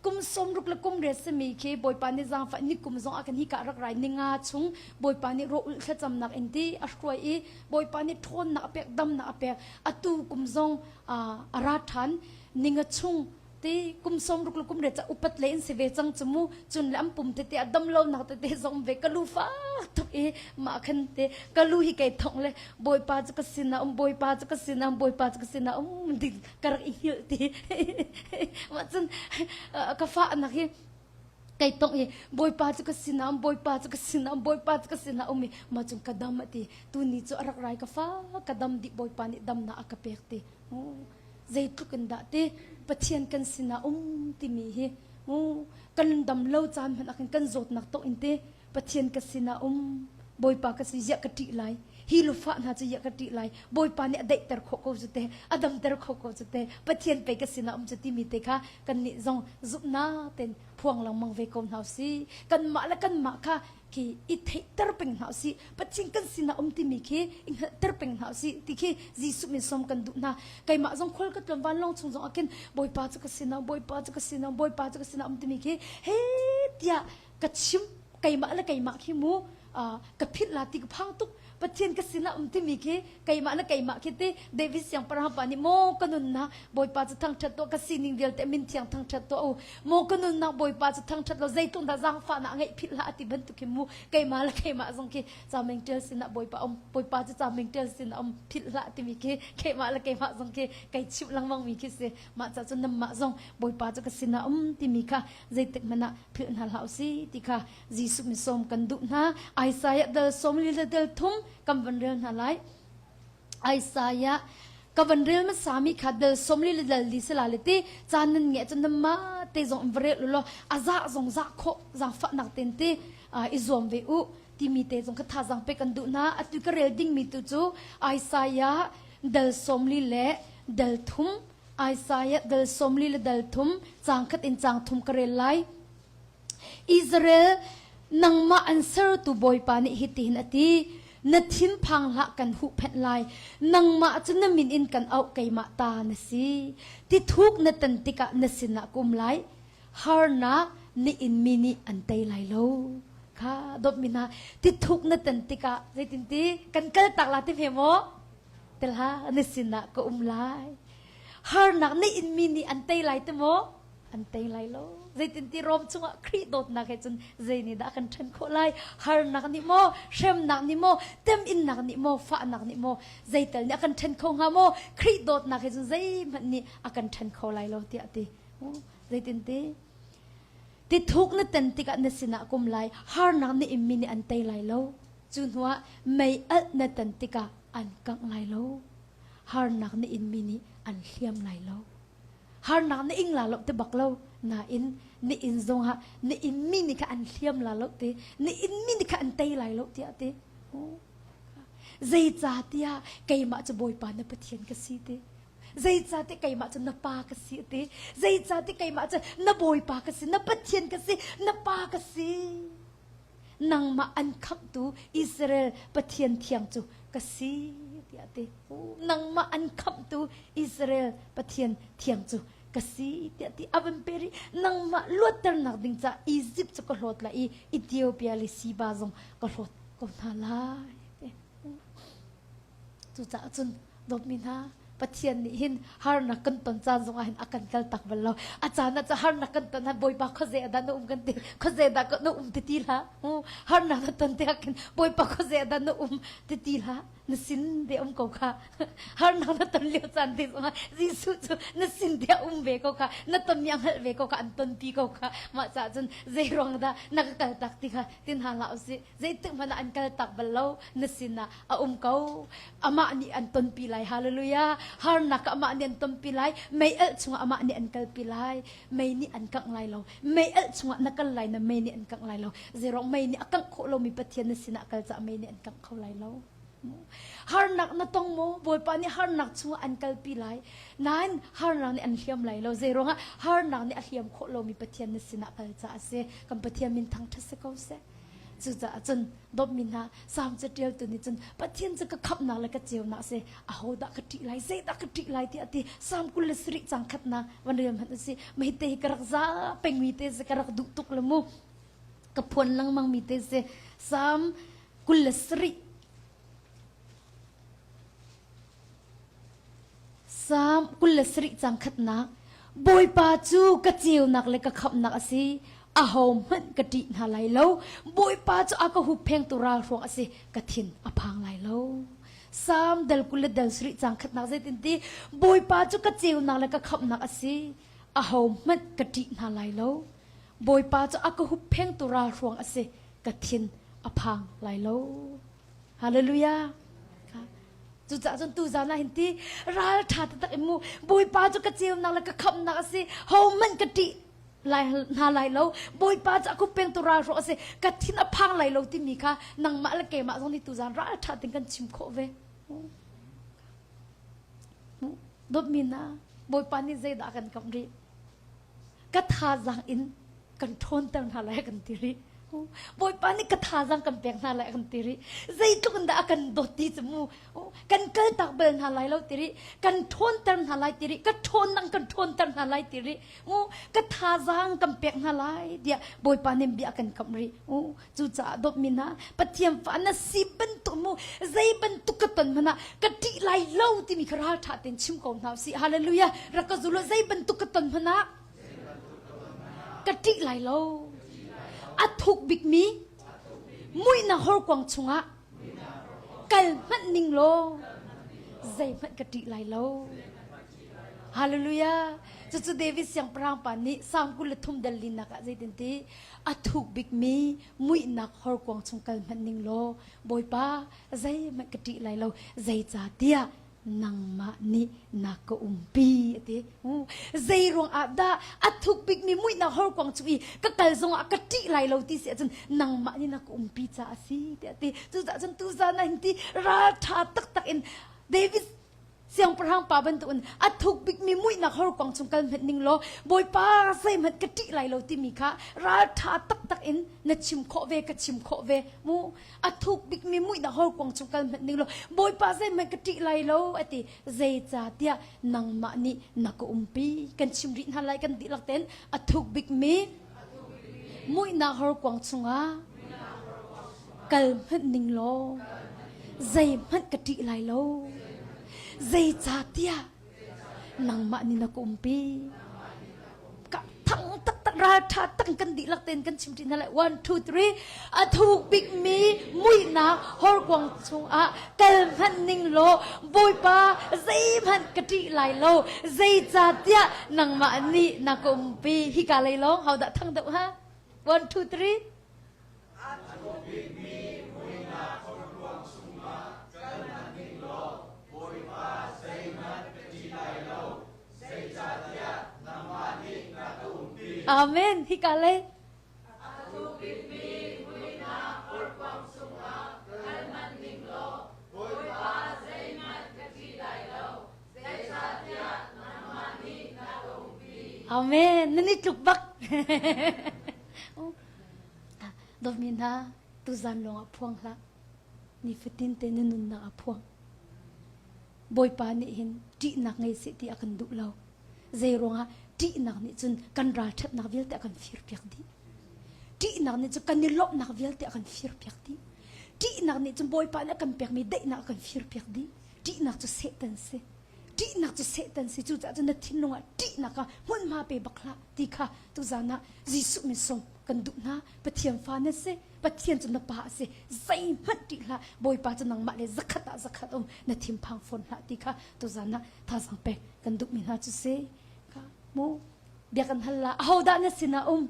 kum sawmruk le kum riat simi khi Bawipa nih zaangfah ni kum zong ah kan hi ka rak rai ni nga chung Bawipa nih rawh ulh thlacamnak in ti a hruai i Bawipa nih ṭhawnnak a pek damnak a pek atu kum zong a ra ṭhan ninga chung ti kum sawmruk le kum riat ca upat le in si ve cang cu mu cun le an pum tete a dam lo nak tete zong ve ka lu fak tuk i mah khan te ka lu hi kei thong le Bawipa cu ka sinah um Bawipa cu ka sinah um Bawipa cu ka sinah um ding ka rak i hngilh ti mah cun ka fahnak hi kei tong i bawipa cu ka sinah um bawipa cu ka sinah um bawipa cu ka sinah um i mah cun ka dam a ti tuni cu a rak rai ka fa ka dam dih bawipa nih damnak a ka pek ti zeitluk in dah ti pathian kan sinah um timi hi kan dam lo caan hmanh ah khan kan zawtnak tawk in te Pathian ka sinah um Bawipa ka si ziah ka ṭih lai hi lufah hna cu ziah ka ṭih lai Bawipa nih a daihter khawh ko cu te a damter kho ko cu te Pathian pei ka sinah um cu timi te kha kannih zong zumhnak tein phuang lengmang ve ko hna usih kanmah le kanmah kha khi i theihter peng hna usih Pathian kan sinah um timi khi i hngalhter peng hna usih ti khi Jesuh min sawm kan duh hna keimah zong khual ka tluan vanlawng chung zong ah khin Bawipa cu ka sinah Bawipa cu ka sinah Bawipa cu ka sinah um timi khi he tiah ka chim keimah le keimah khi mu ka philh la ti ka phang tuk Pathian ka sinah um timi khi keimah le keimah khi ti David siangpahrang pa nih maw ka nunnak Bawipa cu thangṭhat tuah ka sining vialte min thiang thangṭhat tuah u maw ka nunnak Bawipa cu thangṭhat lo zeitluk dah zaangfahnak ngeih philh hlah ati bantuk khi mu keimah le keimah zong khi cameng ṭial sinah Bawipa um Bawipa cu cameng ṭial sinah um philh hlah timi khi keimah le keimah zong khi kai chimh lengmang mi khi si mah ca cun namah zong Bawipa cu ka sinah um timi kha zeitik hmanh ah philh hna hlah usih ti kha Jesuh min sawm kan duh hna. Isaiah dal sawm li le dal thum kan van rel hna lai. Isaiah ka van rel hmasa mi kha dal sawm li le dal li sila le ti caan nan nge cun nama te zong in va rel u law a zah zong zah khawh zaangfahnak ten ti i zuam ve u timi te zong kha thazaang pe kan duh hna. Atu ka rel dingmi tu cu Isaiah dal sawm li le dal thum Isaiah dal 40 le dal thum caang khat in caang thum ka rel lai. Israel nangmah an sertu Bawipa nih hitihin a ti na thinphang hlah kan huhphenh lai nangmah cu na min in kan auh keimah ta na si tithuk na tan tikah na sinah ka um lai harnak na inmi nih an tei lai lo kha dawtmi hna tithuk na tan tikah zeitinti kan kal tak la ti hme maw Tel hlah na sinah ka um lai. Harnak na inmi nih an tei lai ti maw? An tei lai lo. Zeitinti Rom chungah Khrih dawtnak he cun zei nih dah kan ṭhen khawh lai? Harnak nih maw? Hremnak nih maw? Teminnak nih maw? Fahnak nih maw? Zeital nih a kan ṭhen kho hnga maw? Khrih dawtnak he cun zeihmanh nih a kan ṭhen kho lai lo tiah a ti. Zeitinti? Tithuk na ten tikah na sinah kum lai. Harnak na inmi nih an tei lai lo. Cu hnuah mei alh na tan tikah an kangh lai lo. Harnak na inmi nih an hliam lai lo. Harnak na ing la lo ti bak lo. Nain na inn zongah na inmi nih kha an hliam la lo ti, na inmi nih kha an tei lai lo tiah ti. Zeicahtiah keimah cu Bawipa na Pathian ka si ti. Zeicahtiah keimah cu na pa ka si a ti. Zeicahtiah keimah cu na Bawipa ka si, na Pathian ka si, na pa ka si. Nangmah an khamhtu Israel Pathian thiang cu ka si tiah a ti. Nangmah an khamhtu Israel Pathian thiang cu ka si tiah ti a van pe rih. Nangmah luatternak ding caah Egypt cu ka hlawt lai i Ethiopia le Siba zong ka hlawt ko hna lai. Cucaah cun dawtmi hna Pathian nih hin harnak kan ton caan zongah hin a kan kal tak bal lo. A caan ah cu harnak kan ton han Bawipa khuaze ah dah na um kan ti khuaze dah na um ti ti hlah. Harnak na ton tikah khin Bawipa khuaze ah dah na um ti ti hlah. Na sin te um ko kha. Harnak na ton lio caan te zongah Jesuh cu na sin te a um ve ko kha. Na tonmi a hngalh ve ko kha an tonpi ko kha. Mah caah cun zei ruang dah na ka kal tak ti kha tin hna hlah usih. Zeitik hmanh ah an kal tak bal lo na sinah a um ko amah nih an tonpi lai hallelujah harnak amah nih an tonpi lai mei alh chungah amah nih an kalpi lai mei nih an kangh lai lo mei alh chungah na kal lai na mei nih an kangh lai lo zeirong mei nih a kangh khawh lomi pathian na sinah kal caah mei nih an kangh kho lai lo harnak na tong maw bawipa nih harnak chungah an kalpi lai nain harnak nih an hliam lai lo zeiruangah harnak nih a hliam khawh lomi pathian na sinah kal caah a si kan pathian min thangṭhat si ko seh Cucaah cun dawtmi hna Salm caṭialtu nih cun Pathian cu ka khamhnak le ka ceunak a si ahodah ka ṭih lai zeidah ka ṭih lai tiah a ti Salm 27 caang khatnak van rel hmanh u sih mah te hi ka rak za pengmi te si ka rak duh tuk le mu ka phuan lengmang mi te si Salm 27 Salm 27 caang khatnak Bawipa cu ka ceunak le ka khamhnak a si ahohmanh ka ṭih hna lai lo Bawipa cu a ka hupphengtu ralhruang a si ka thin a phang lai lo Salm dal 20 le dal sarih caang khatnak zeitin ti Bawipa cu ka ceunak le ka khamhnak a si ahohmanh ka ṭih hna lai lo Bawipa cu a ka hupphengtu ralhruang a si ka thin a phang lai lo Hallelujah. Cucaah cun tuzan ah hin ti ral ṭha taktak in mu Bawipa cu ka ceunak le ka khamhnak a si hohmanh ka ṭih lai hna lai lo Bawipa cu a kuppengtu ral hrawh a si ka thin a phang lai lo timi kha nangmah le keimah zong nih tuzan ral ṭha ting kan chim khawh ve. Dawtmi hna Bawipa nih zeidah a kan kamh rih? Ka thazaang in kan ṭhawnter hna lai kan ti rih. Bawipa nih ka thazaang kan pek hna lai kan ti rih. Zeitluk in dah a kan dawt ti cu mu. Kan kaltak bal hna lai lo ti rih. Kan ṭhawnter hna lai ti rih. Ka ṭhawnnak kan ṭhawnter hna lai ti rih. Ka thazaang kan pek hna lai tiah Bawipa nih bia kan kamh rih. Cucaah dawtmi hna Pathian fa na si bantuk mu zei bantuk ka ton hmanh ah ka ṭih lai lo timi kha ralṭha tein chim ko hna usih. Hallelujah. Rak ka zul zei bantuk ka ton hmanh ah ka ṭih lai lo. A thuk bikmi muihnak horkuang chungah kal hmanh ning law zeihmanh ka ṭih lai lo. Hallelujah. Cucu David siangpahrang pa nih Salm 23 dal linak ah zeitin ti a thuk bikmi muihnak horkuang chung kal hmanh ning law Bawipa zeihmanh ka ṭih lai lo zeicahtiah nangmah nih na ka umpi a ti. Zei ruang ah dah a thuk bikmi muihnak horkuang chung i ka kal zongah ka ṭih lai lo ti si ahcun nangmah nih na ka umpi caah a si tiah a ti. Cucaah cun tuzan ah hin ti ralṭha taktak in David siangpahrang pa bantukin a thuk bikmi muihnak horkuang chung kal hmanh ning law Bawipa zeihmanh ka ṭih lai lo timi kha ralṭha taktak in na chim khawh ve ka chim khawh ve mu a thuk bikmi muihnak horkuang chung kal hmanh ning law Bawipa zeihmanh ka ṭih lai lo a ti zeicahtiah nangmah nih na ka umpi kan chim rih hna lai kan dihlak tein a thuk bikmi muihnak horkuang chungah kal hmanh ning law zeihmanh ka ṭih lai lo zeicahtiah nangmah nih na ka umpi ka thang taktak ralṭha tak kan dihlak tein kan chim ṭi hna lai one two three a thuk bikmi muihnak horkuang chungah kal hmanh ning law bawipa zeihmanh ka ṭih lai lo zeicahtiah nangmah nih na ka umpi hika lei lawng hodah thang deuh ha one two three A thuk bikmi muihnak horkuang chungah kal hmanh ning law Bawipa zeihmanh ka ṭih lai lo, zeicahtiah nangmah nih na ka umpi. Amen. Hika lei. A thuk bikmi muihnak horkuang chungah kal hmanh ning law Bawipa zeihmanh ka ṭih lai lo, zeicahtiah. Amen. Nan i tluk bak. Dawtmi hna, tuzan lawng ah phuang hlah. Nifatin te na nunnak ah phuang. Bawipa nih hin ṭihnak ngei seh ti a kan duh lo. Zei ruangah ṭihnak nih cun kan ralṭhatnak vialte a kan firpiak dih. Ṭihnak nih cun kan i lawmhnak vialte a kan firpiak dih. Ṭihnak nih cun Bawipa nih a kan pekmi daihnak a kan firpiak dih. Ṭihnak cu Satan si. Ṭihnak cu Satan si. Cucaah cun na thinlung ah ṭihnak ah hmunhma pe bak hlah ti kha tuzan ah Jesuh min sawm kan duh hna. Pathian fa na si. Pathian cu na pa a si. Zeihmanh ṭih hlah. Bawipa cu nangmah le zakhat ah zakhat um na thinphang fawn hlah ti kha tuzan ah thazaang pek kan duhmi hna cu si. Kha mu bia kan hal la. Ahodah na sinah um?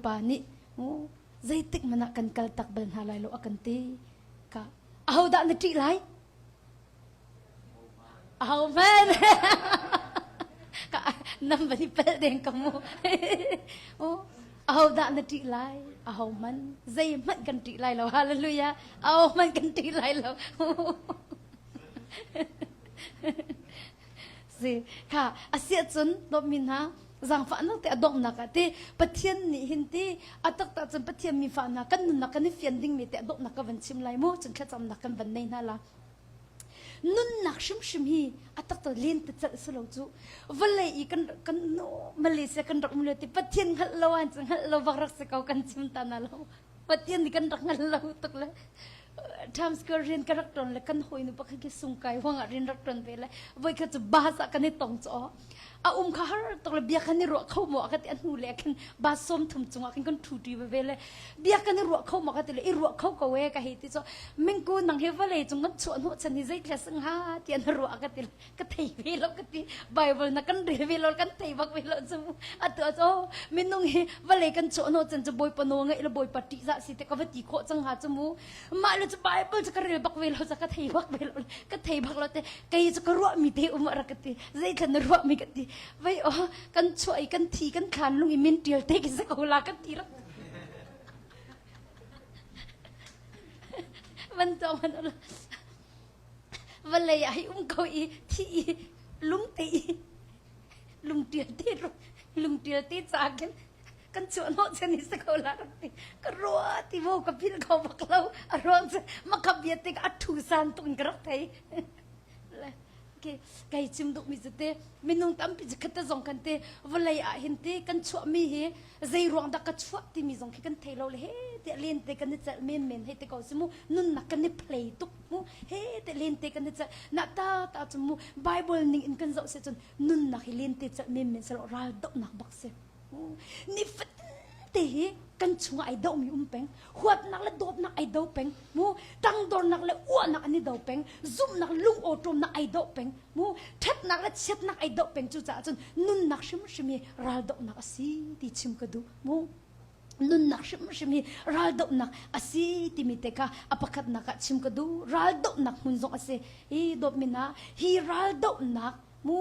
Pa nih mu zeitik hmanh ah kan kal tak bal hna lai lo a kan ti. Ka ahodah na ṭih lai? Ahohmanh ka nam van i pel deng ka mu. Ahodah na ṭih lai? Ahohmanh zeihmanh kan ṭih lai lo. Hallelujah. Ahohmanh kan ṭih lai lo. Si kha asiah cun dawtmi hna zaangfahnak te a donghnak ah ti Pathian nih hin ti a taktak cun Pathian mi fa hna kan nunnak kan i fian dingmi te a donghnak ka van chim lai mu cun thlacamnak kan van nei hna la. Nunnak hrimhrim hi a taktak len te celh si lo cu vawlei i kan kan Malaysia kan rak um lio ti Pathian hngalh lo an hngalh lo bak rak si ko kan chim ta na lo Pathian nih kan rak hngal lo tuk le Times Square rian ka rak ton le kan hawinu pakhat khi sungkai huangah rian rak ton ve le voi khat cu bus ah kan i tong cu a um kha har tuk le bia kan i ruah kho maw ka ti a hnu le khin bus 30 cungah khin kan ṭhu ṭi ve le bia kan i ruah kho maw ka ti le i ruah kho ko e ka hei ti cu mingku nang hi vawlei cung kan chuah hnawh chan hi zei thla sing ha ti an ruah ka ti ka thei ve lo ka ti bible na kan rel ve lo kan thei bak ve lo cu atu cu minung hi vawlei kan chuah hnawh chan cu bawipa nawl ngaih le bawipa ṭihzah si te ka va ti khawh cang ha cu mu mah le cu bible cu ka rel bak ve lo ka thei bak ve lo ka thei bak lo te kei cu ka ruah mi te um rak ka ti zeithla na ruah mi ka ti vai o kan chuah i kan thi kan thlan lung i min tial te ki sa ko la ka ti rak van to man vawlei ah hi um ko i thi i lung te i lungtial te lungtial te ca khin kan chuah hnawh chan hi si ko la rak ti ka rua ti mu ka phil kho bak lo a ruang cu makha bia tik a thu san tuk in ka rak thei ke kai chim duk mi cu te minung tampi cu khat te zong kan te vawlei ah hin te kan chuah mi hi zei ruang dah ka chuah timi zong khi kan thei lo le he te len te kan i celh men men hei te ko si mu nunnak kan i play tuk mu he te len te kan i celh na ta ta cu mu bible ning in kan zoh se cun nunnak hi len te celh men men se lo ral dohnak bak si Nifatin te hi kan chungah ai domi um peng. Huatnak le dawtnak ai do peng. Mu tangdornak le uahnak an i do peng. Zumhnak lungawṭawmnak ai do peng. Mu ṭhatnak le chiatnak ai do peng. Cucaah cun nunnak hrimhrim hi raldohnak a si ti chim ka duh. Mu nunnak hrimhrim hi raldohnak a si timi te kha a pakhatnak ah chim ka duh. Raldohnak hmun zong a si. Hi dawtmi hna, hi raldohnak mu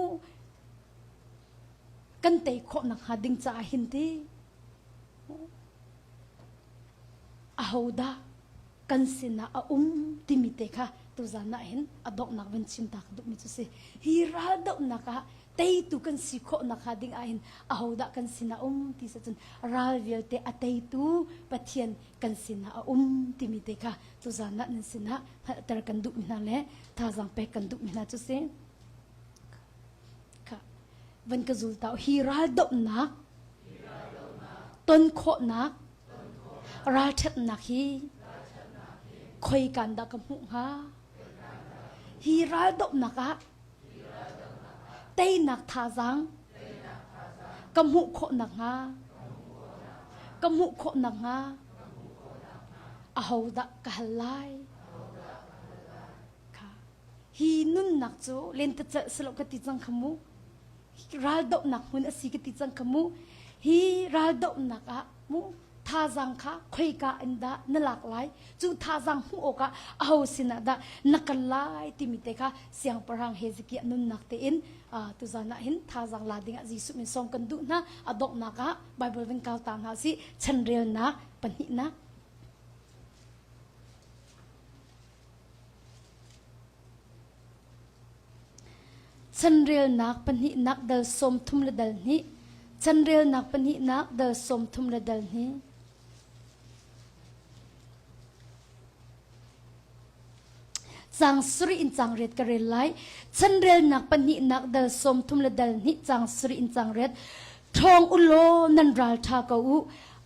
kan tei khawh nakhnga ding caah hin ti ahodah kan sinah a um timi te kha tuzan ah hin a donghnak van chim ta ka duhmi cu si hi ral dohnak ah teitu kan si khawh nakhnga ding ah hin ahodah kan sinah um ti sa cun ral vialte a teitu Pathian kan sinah a um timi te kha tuzan ah nan sinah hngalhter kan duhmi hna le thazaang pek kan duhmi hna cu si Van ka zul ta hi ral dohnak ton khawhnak ralṭhatnak hi khoi kan dah ka hmuh hnga hi ral dohnak ah teinak thazaang ka hmuh khawh nakhnga ka hmuh khawh nakhnga ahodah ka hal lai Kha. Hi nunnak cu lentecelh si lo ka ti cang kha mu. Raldohnak hmun a si ka ti cang kha mu. Hi raldohnak ah mu thazaang kha khoika in dah na lak lai cu thazaang hmuh awkah aho sinah dah na kal lai timi te kha siangpahrang Hezekiah nunnak tein tuzan ah hin thazaang la dingah Jesuh min sawm kan duh hna a donghnak ah Bible van kau ta hna si chanrelnak pahnihnak Chanrelnak pahnihnak dal 32 le dal hnih. Chanrelnak pahnihnak dal 30 le dal hnih. Cang sarih in cang riat ka rel lai. Chanrelnak pahnihnak dal 30 le dal hnih cang sarih in cang riat. Ṭhawng u law nan ral ṭha ko u.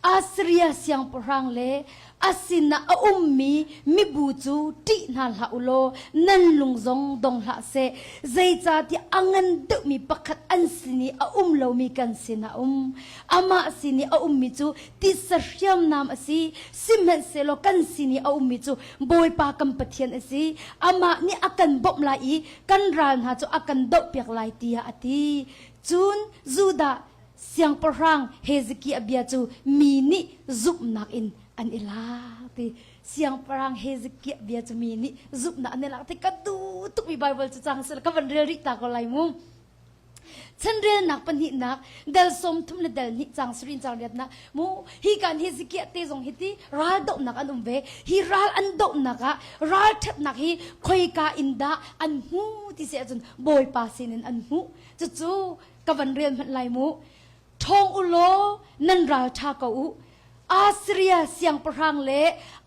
Assyria siangpahrang le a sinah a ummi mibu cu ṭih hna hlah u law nan lung zong dong hlah seh. Zeicahtiah a ngan deuhmi pakhat an sin i a um lomi kan sinah a um. Amah sin i a ummi cu titsa hriamnam a si. Sihmanhsehlaw kan sin i a ummi cu Bawipa kan Pathian a si. Amah nih a kan bawmh lai i kan ral hna cu a kan dohpiak lai tiah a ti. Cun Judah siangpahrang Hezekiah bia cu mi nih zumhnak in an i lak ti. Siangpahrang Hezekiah bia cu mi nih zumhnak an i lak ti ka duh tukmi Bible cu cang sila ka van rel rih ta ko lai mu. Chanrelnak pahnihnak dal 30 le dal hnih cang sarin cang riatnak mu hi kan Hezekiah te zong hi ti ral dohnak an um ve hi ral an dohnak ah ral ṭhatnak hi khoika in dah an hmu ti si ahcun Bawipa sinin an hmuh Cucu ka van rel hmanh lai mu. Ṭhawng u law nan ral ṭha ko u. Assyria siangpahrang le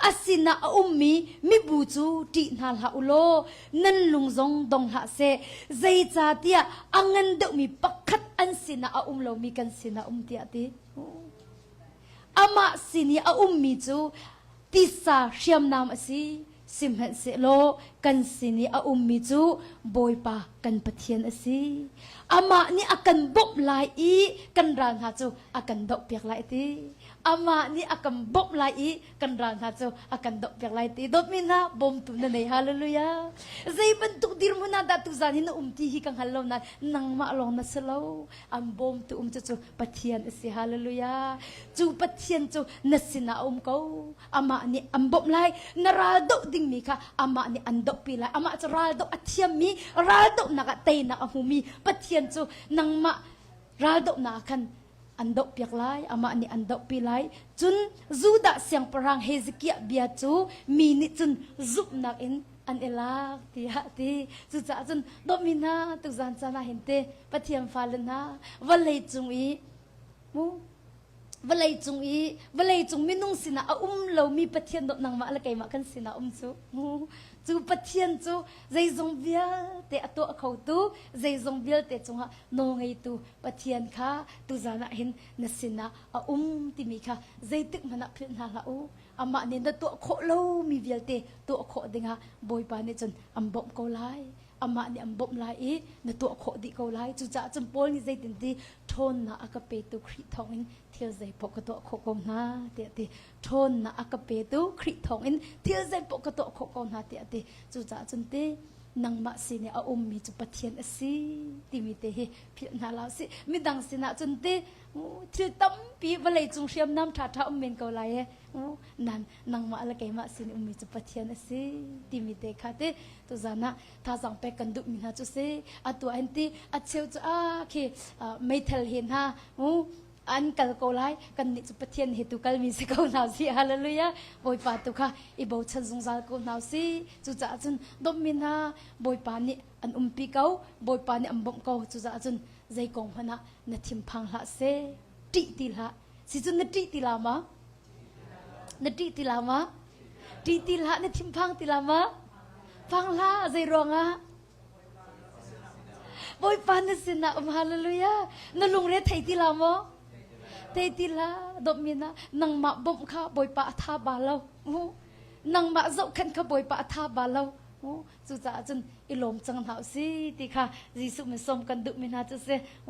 a sinah a ummi mibu cu ṭih hna hlah u law nan lung zong dong hlah seh. Zeicahtiah a ngan deuhmi pakhat an sinah a um lomi kan sinah um tiah a ti. Amah sin i a ummi cu tisa hriamnam a si. Sihmanhsehlaw kan sin i a ummi cu Bawipa kan Pathian a si. Amah nih a kan bawmh lai i kan ral hna cu a kan dohpiak lai ti. Amah nih a kan bawmh lai i kan ral hna cu a kan dohpiak lai ti. Dawtmi hna, bawmtu na nei. Hallelujah. Zei bantuk dirhmun ah dah tuzan hi na um ti hi ka hngal lo nain nangmah lawng na si lo. An bawmtu um cu cu Pathian a si. Hallelujah. Cu Pathian cu na sinah a um ko. Amah nih an bawmh lai. Na ral doh dingmi kha amah nih an dohpi lai. Amah cu ral doh a thiammi, ral dohnak ah teinak a hmumi Pathian cu nangmah ral dohnak ah khan an dohpiak lai. Amah nih an dohpi lai. Cun Judah siangpahrang Hezekiah bia cu mi nih cun zumhnak in an i lak tiah a ti. Cucaah cun dawtmi hna tuzan caan ah hin te Pathian fale hna vawlei cung i mu vawlei cung i vawlei cung minung sinah a um lomi Pathian dawt nangmah le keimah kan sinah um cu cu Pathian cu zeizong vialte a tuah khotu zeizong vialte cungah nawlngeitu Pathian kha tuzan ah hin na sinah a um timi kha zeitik hmanh ah philh hna hlah u amah nih na tuah khawh lomi vialte tuah khawh dingah Bawipa nih cun an bawmh ko lai amah nih an bawmh lai i na tuah khawh dih ko lai. Cucaah cun Paul nih zeitin ti ṭhawnnak a ka petu Khrih thawngin thil zeipaoh ka tuah khawh ko hna tiah a ti. Ṭhawnnak a ka petu Khrih thawngin thil zeipaoh ka tuah khawh ko hna tiah a ti. Cucaah cun ti nangmah sin i a ummi cu Pathian a si timi te hi philh hna hlah usih. Midang sinah cun ti thil tampi vawlei cung hriamnam ṭhaṭha um men ko lai e. Nan nangmah le keimah sin ummi cu Pathian a si timi te kha ti tuzan ah thazaang pek kan duhmi hna cu si atu ah hin ti a cheu cu a khi meithal he hna an kal ko lai kan nih cu Pathian he tu kalmi si ko hna si hallelujah Bawipa tu kha i bochan zungzal ko hna si cucaah cun dawtmi hna Bawipa nih an umpi ko Bawipa nih an bawmh ko cucaah cun zei kong hmanh ah na thinphang hlah seh ṭih ti hlah si cun na ṭih ti la ma Na ṭih ti la ma? Ṭih ti hlah, na thinphang ti la ma? Phang hlah, zei ruangah? Bawipa na sinah um hallelujah. Na lungre thei ti la maw? Thei ti hlah, dawtmi na nangmah bawmh kha Bawipa a tha ba lo. Nangmah zohkhenh kha Bawipa a tha ba lo. Cucaah cun i lawm cang hna u si ti kha Jesuh min sawm kan duhmi hna cu si.